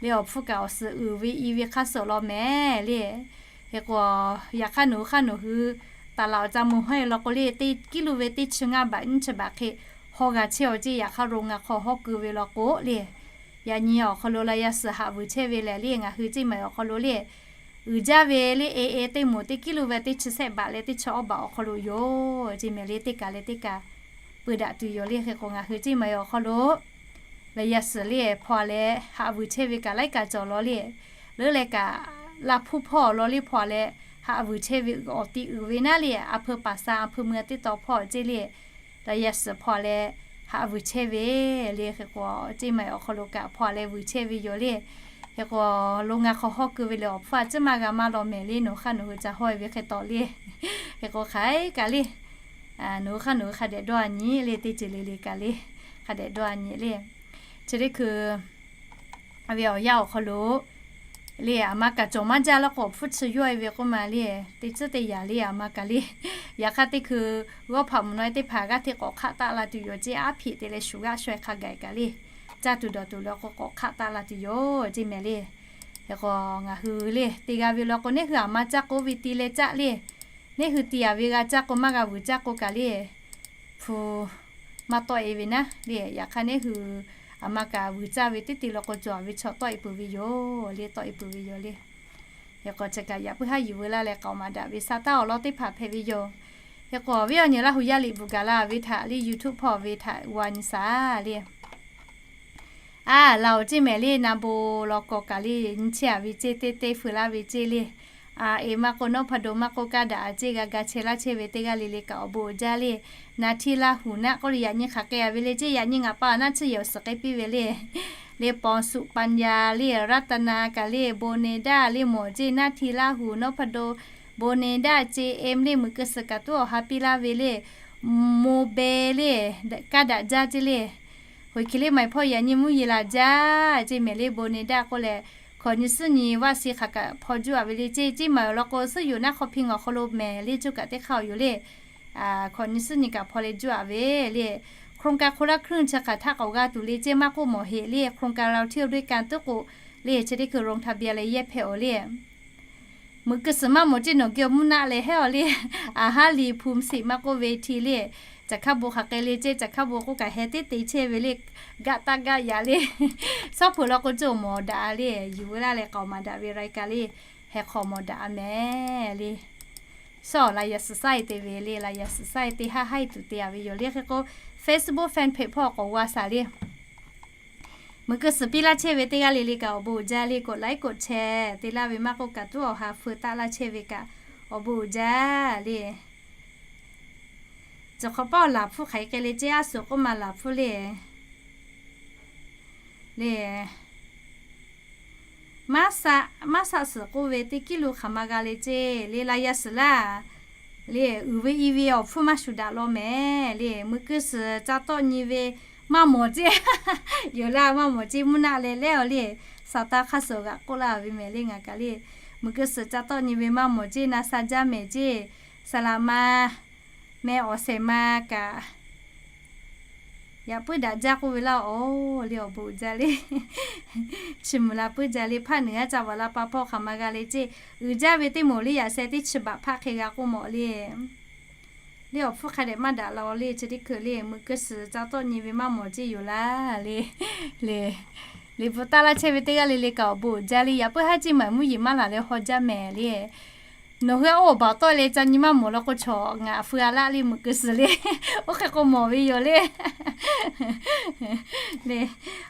le awˬ hpfuhˇ kaꞈ awˬ suhˍ uiˍ ve i ve hk'aˇ suh law mehˍ le. Hk'e k'o, yaꞈ hk'aˇ nawˬ hui hk'aˇ nawˬ hui taˍ laꞈ awˬ ca mvuh hawˉ e law k'o le, teˇ kiˉ lo ve teˇ chi ngaˇ baꞈ nyiˇ chi baꞈ hk'e hawˇ g'a chehˇ aw ceˇ, yaꞈ hk'aˇ lo ngaˬ hk'aw hawˇ keu ve law k'o le. Yaꞈ nyi awˬ hk'aw lo laˇ yaˇ suhˍ haꞈ vuiˬ chehˇ ve lehˬ le, ngaˬ hui Ceˇ maiˍ awˬ hk'aw lo le, uiˍ jaˇ ve le, A A teˇ moˍ teˇ kiˉ lo ve teˇ chi sehˆ baꞈ leh teˇ chi awˇ baꞈ awˬ hk'aw lo yoˬ ceˇ mehˍ le, teˇ kaꞈ leh teˇ kaꞈ peu daꞈ tuˬ yoˬ le. Hk'e k'o, ngaˬ hui Ceˇ maiˍ awˬ hk'aw lo laˇ yaˇ suhˍ le hpawˇ leh haꞈ vuiˬ chehˇ ve kaꞈ laiˉ kaꞈ cawˬ law le. Leuˉ leh kaꞈ, Laˇ hpu hpawˇ law le hpawˇ leh haꞈ vuiˬ chehˇ ve awˬ ti uiˍ ve naˉ le, a hpeu paˍ sa a hpeu mui teˇ taw hpawˇ ceˇ le, laˇ yaˇ suhˍ hpawˇ leh haꞈ vuiˬ chehˇ ve le. Hk'e k'o, Ceˇ maiˍ awˬ hk'aw lo kaꞈ hpawˇ leh vuiˬ chehˇ ve yoˬ le. Hk'e k'o, lo ngaˬ hk'aw hawˇ keu ve le awˬ hpfuhˇ a tcuhˉ maˇ g'a maˇ law mehˍ le, nawˬ hui hk'aˇ nawˬ hui ca hawˇ e ve hk'e tawˆ le. Hk'e k'o, hk'aˬ hk'e kaꞈ le, nawˬ hui hk'aˇ nawˬ hui hk'a dehꞈ dawˇ a nyi le, teˇ ceuˬ le le kaꞈ le, hk'a dehꞈ dawˇ a nyi le. Chi teˇ hkui ve awˬ yanˇ awˬ hk'aw lo le, aˬ ma kaꞈ cawˬ maˇ jaˇ law k'o, awˬ hpfuhˇ chi yawˇ e ve k'oˆ ma le, teˇ tcuhˉ teˇ yanˇ le aˬ ma kaꞈ le. Yaꞈ hk'aˇ teˇ hkui g'awˇ hpaꞈ mvuhˇ naw e teˇ hpaˍ g'aˇ hteˇ k'awꞈ hk'aˆ taˆ la tuˬ yoˬ ceˇ, aˉ hpeꞈ te leh shuˍ g'aˆ shaweh hk'a gaˬ kaꞈ le, caˇ tuˬ dawˬ tuˬ le k'o k'awꞈ hk'aˆ taˆ la tuˬ yoˬ ceˇ mehˍ le. Hk'e k'o, ngaˬ hui le te g'a ve law k'o, neˇ hui aˬ ma caˇ k'o ve ti leh caˆ le. Neˇ hui ti a ve g'a caˇ k'o maˇ g'a vuiˬ caˇ k'o kaꞈ le, hpu maˇ tawˆ e ve naˉ le. Yaꞈ hk'aˇ neˇ hui aˬ ma kaꞈ vuiˬ caˇ ve teˇ te law k'o, cawˬ a ve chaw tawˆ e peuˬ ve yoˬ le, tawˆ e peuˬ ve yoˬ le. Hk'e k'o, chi kaꞈ yaꞈ puiˉ haˉ yuˬ veu laˇ leh k'aoˍ maˍ daꞈ ve sa taˇ awˬ lawn teˇ hpaˍ hpehꞈ ve yoˬ. Hk'e k'o, awˬ viˉ awˬ nyi Laˇ huˍ yaˇ liꞈ bvuhꞈ gaˬ la ve htaꞈ le, YouTube hpawˇ ve htaꞈ g'a nyi shaˍ le. A, laˬ oˬ ceˇ mehˍ le, na bon law k'aw kaꞈ le, nyi chehˇ a ve ceˇ, teˇ teˇ feu laˇ ve ceˇ le. A, eˬ maˇ k'o, nawˉ hpaˇ do maˇ k'oˆ, kaˇ daꞈ a ceˇ g'a ga chehˇ laˇ chehˇ ve teˇ g'aˇ le le kaꞈ awˬ bon uiˍ jaˇ le. Na htiˇ Laˇ huˍ naˆ k'oˆ le, yaꞈ nyi hk'aˬ k'ai a ve le ceˇ, yaꞈ nyi ngaˬ pa awˬ naˆ tsuhˇ yehˬ awˬ suhˍ k'ai piˇ ve le. Le, Pawnˍ suꞈ Paˍ yaˍ le, Raˇtaˍnaˍ kaꞈ le, bon ne daꞈ le mawˬ ceˇ, naˆ htiˇ Laˇ huˍ nawˉ hpaˇ do bon ne daꞈ ceˇ, em le, muiˬ keu suhˍ kaꞈ tuˉ awˬ ha piˇ laˇ ve le. Mo be le, kaˇ daꞈ jaˇ ceˇ le. Hoꞈ hk'e le, maiˍ hpawˇ yaꞈ nyi mvuhˇ yeˬ laˬ jaˇ ceˇ mehˍ le, bon ne daꞈ k'oˆ leh, hkawꞈ nyi suhˉ nyi vaˆ si hk'aˬ kaꞈ hpaw juˇ a ve le ceˇ, ceˇ maiˍ awˬ lawn k'o, suhˉ yoˬ naˆ hk'aw hpi ngaˬ awˬ hk'aw lo mehˍ le, cuˇ kaꞈ teˇ hk'aˇ awˬ yoˬ le. Hkawꞈ nyi suhˉ nyi kaꞈ hpaw leh juˇ a ve le.โครงการคนละครึ่ง chi hk'aˬ htaˆ k'awꞈ g'a tuˬ le ceˇ, maˇ k'oˆ mawˬ heꞈ le, โครงการเราเที่ยวด้วยกัน tuˉ k'o le, chi teˇ hkui โรงทะเบียน leh yehˇ hpehꞈ awˬ le. Muiˬ keu suhˍ maˇ mawˬ ceˇ, nawˬ geh awˬ mvuhˇ naˆ leh hehˉ awˬ le. Aˬ haˉ liꞈ hpu siꞈ maˇ k'oˆ ve hti le, Caˬ hkaˇ bon hk'aˬ hk'e le ceˇ, caˬ hkaˇ bon k'oˆ kaꞈ heh teˉ te chehˇ ve le, gaˆ taˇ gaˆ yaꞈ le. Suhˉ hpu law k'o cawˬ mawˬ daꞈ le, yuˬ ve laˇ leh k'aoˍ maˍ daꞈ ve รายการ le, heh hk'aw mawˬ daꞈ mehˍ le. Suhˉ awˬ la yaꞈ suhˍ saiˉ te ve le, la yaꞈ suhˍ saiˉ te haˆ haiˉ tuˬ te a ve yoˬ le. Hk'e k'o Facebook fan page hpawˇ k'awꞈ g'a shaˍ le. Muiˬ keu suhˍ piˇ laˇ chehˇ ve teˇ g'aˇ le le kaꞈ awˬ bon uiˍ jaˇ le, กดไลค์ กดแชร์ te laˇ ve maˇ k'oˆ kaꞈ tuˉ awˬ ha feu taˆ laˇ chehˇ ve kaꞈ awˬ bon uiˍ jaˇ le. Cawˬ hk'awꞈ pawˆ laˬ hpfuhˇ hk'aˬ hk'e le ceˇ, a suhˍ k'oˆ ma laˬ hpfuhˇ le. Le, maˇ shaˆ suhˍ k'oˆ ve teˇ kiˉ lo hk'aˬ ma g'a le ceˇ le, la yaꞈ suhˍ laˇ. Le, uiˍ ve i ve awˬ hpfuhˇ maˇ shuˍ daꞈ law mehˍ le. Muiˬ keu suhˍ ca tawˆ nyi ve maˇ mawˬ ceˇ yoˬ laˇ, maˇ mawˬ ceˇ, mvuhˇ naˆ leh lehˉ aˬ le. Saˍtanˍ hk'aˇ suh g'aꞈ k'oˆ laˇ ve mehˍ le ngaˬ kaꞈ le. Muiˬ keu suhˍ ca tawˆ nyi ve maˇ mawˬ ceˇ, na sha jaˇ mehˍ ceˇ, saˍ laꞈ ma meh awˬ shehˍ ma kaꞈ yaꞈ puiˉ daꞈ jaˇ k'oˆ ve laˇ. Awˬ le awˬ bon uiˍ jaˇ le. Chi mvuhˬ la puiˉ jaˇ le, hpaˆ nuiˍ aˉ ca vaꞈ la pa hpawˇ hk'aˬ ma g'a le ceˇ. Uiˍ jaˇ ve teˇ moˍ le yaꞈ sheh teˇ chi baꞈ hpaˆ hk'e g'a k'oˆ mawˬ le. Le awˬ hpfuhˇ hk'a dehꞈ maˇ daꞈ la le, chi teˇ hkui le. Muiˬ keu suhˍ ca tawˆ nyi ve maˇ mawˬ ceˇ yoˬ laˇ le. Le, le bon taˆ laˇ chehˇ ve teˇ g'aˇ le le kaꞈ awˬ bon uiˍ jaˇ le. Yaꞈ puiˉ haˉ ceˇ maˬ mvuhˇ yeˬ maˇ laˬ leh haw jaˇ mehˍ le. Nawˬ hui a oˇ awˬ baˬ tawˆ leh ca nyi maˇ mawˬ law k'o, chaw ngaˬ feu a laˆ le, muiˬ keu suhˍ le. Oˇ hk'e k'o mawˬ ve yoˬ le. Le,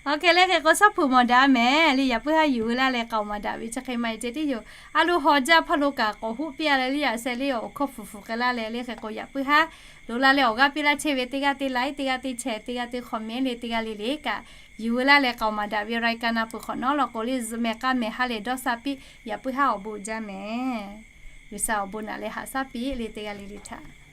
awˬ hk'e le hk'e k'o suhˉ hpu mawˬ daꞈ mehˍ le. Yaꞈ puiˉ haˉ yuˬ ve laˇ leh k'aoˍ maˍ daꞈ ve chi hk'e ma e ceh tiˉ yoˬ. A lo haw jaˇ hpaˇ lo kaꞈ k'awꞈ hoˆ piˇ a leh le, yaꞈ sheh le awˬ hkawˇ fuˍ fuˍ k'ai laˇ leh le. Hk'e k'o yaꞈ puiˉ haˉ loꞈ la leh awˬ g'aˇ piˇ laˇ chehˇ ve teˇ g'aˇ teˇ like, teˇ g'aˇ teˇ share, teˇ g'aˇ teˇ comment le, teˇ g'aˇ le le kaꞈ yuˬ ve laˇ leh k'aoˍ maˍ daꞈ ve รายการ na peuˬ hk'awꞈ nawˉ law k'o le, zuhꞈ mehˍ k'aˇ mehˍ ha lehˬ dawˇ sha piˇ. Yaꞈ puiˉ haˉ awˬ bon uiˍ jaˇ mehˍ. G'uiˬsha awˬ bon naꞈ leh haꞈ shaˉ piˇ le, teˇ g'aˇ le le htaꞈ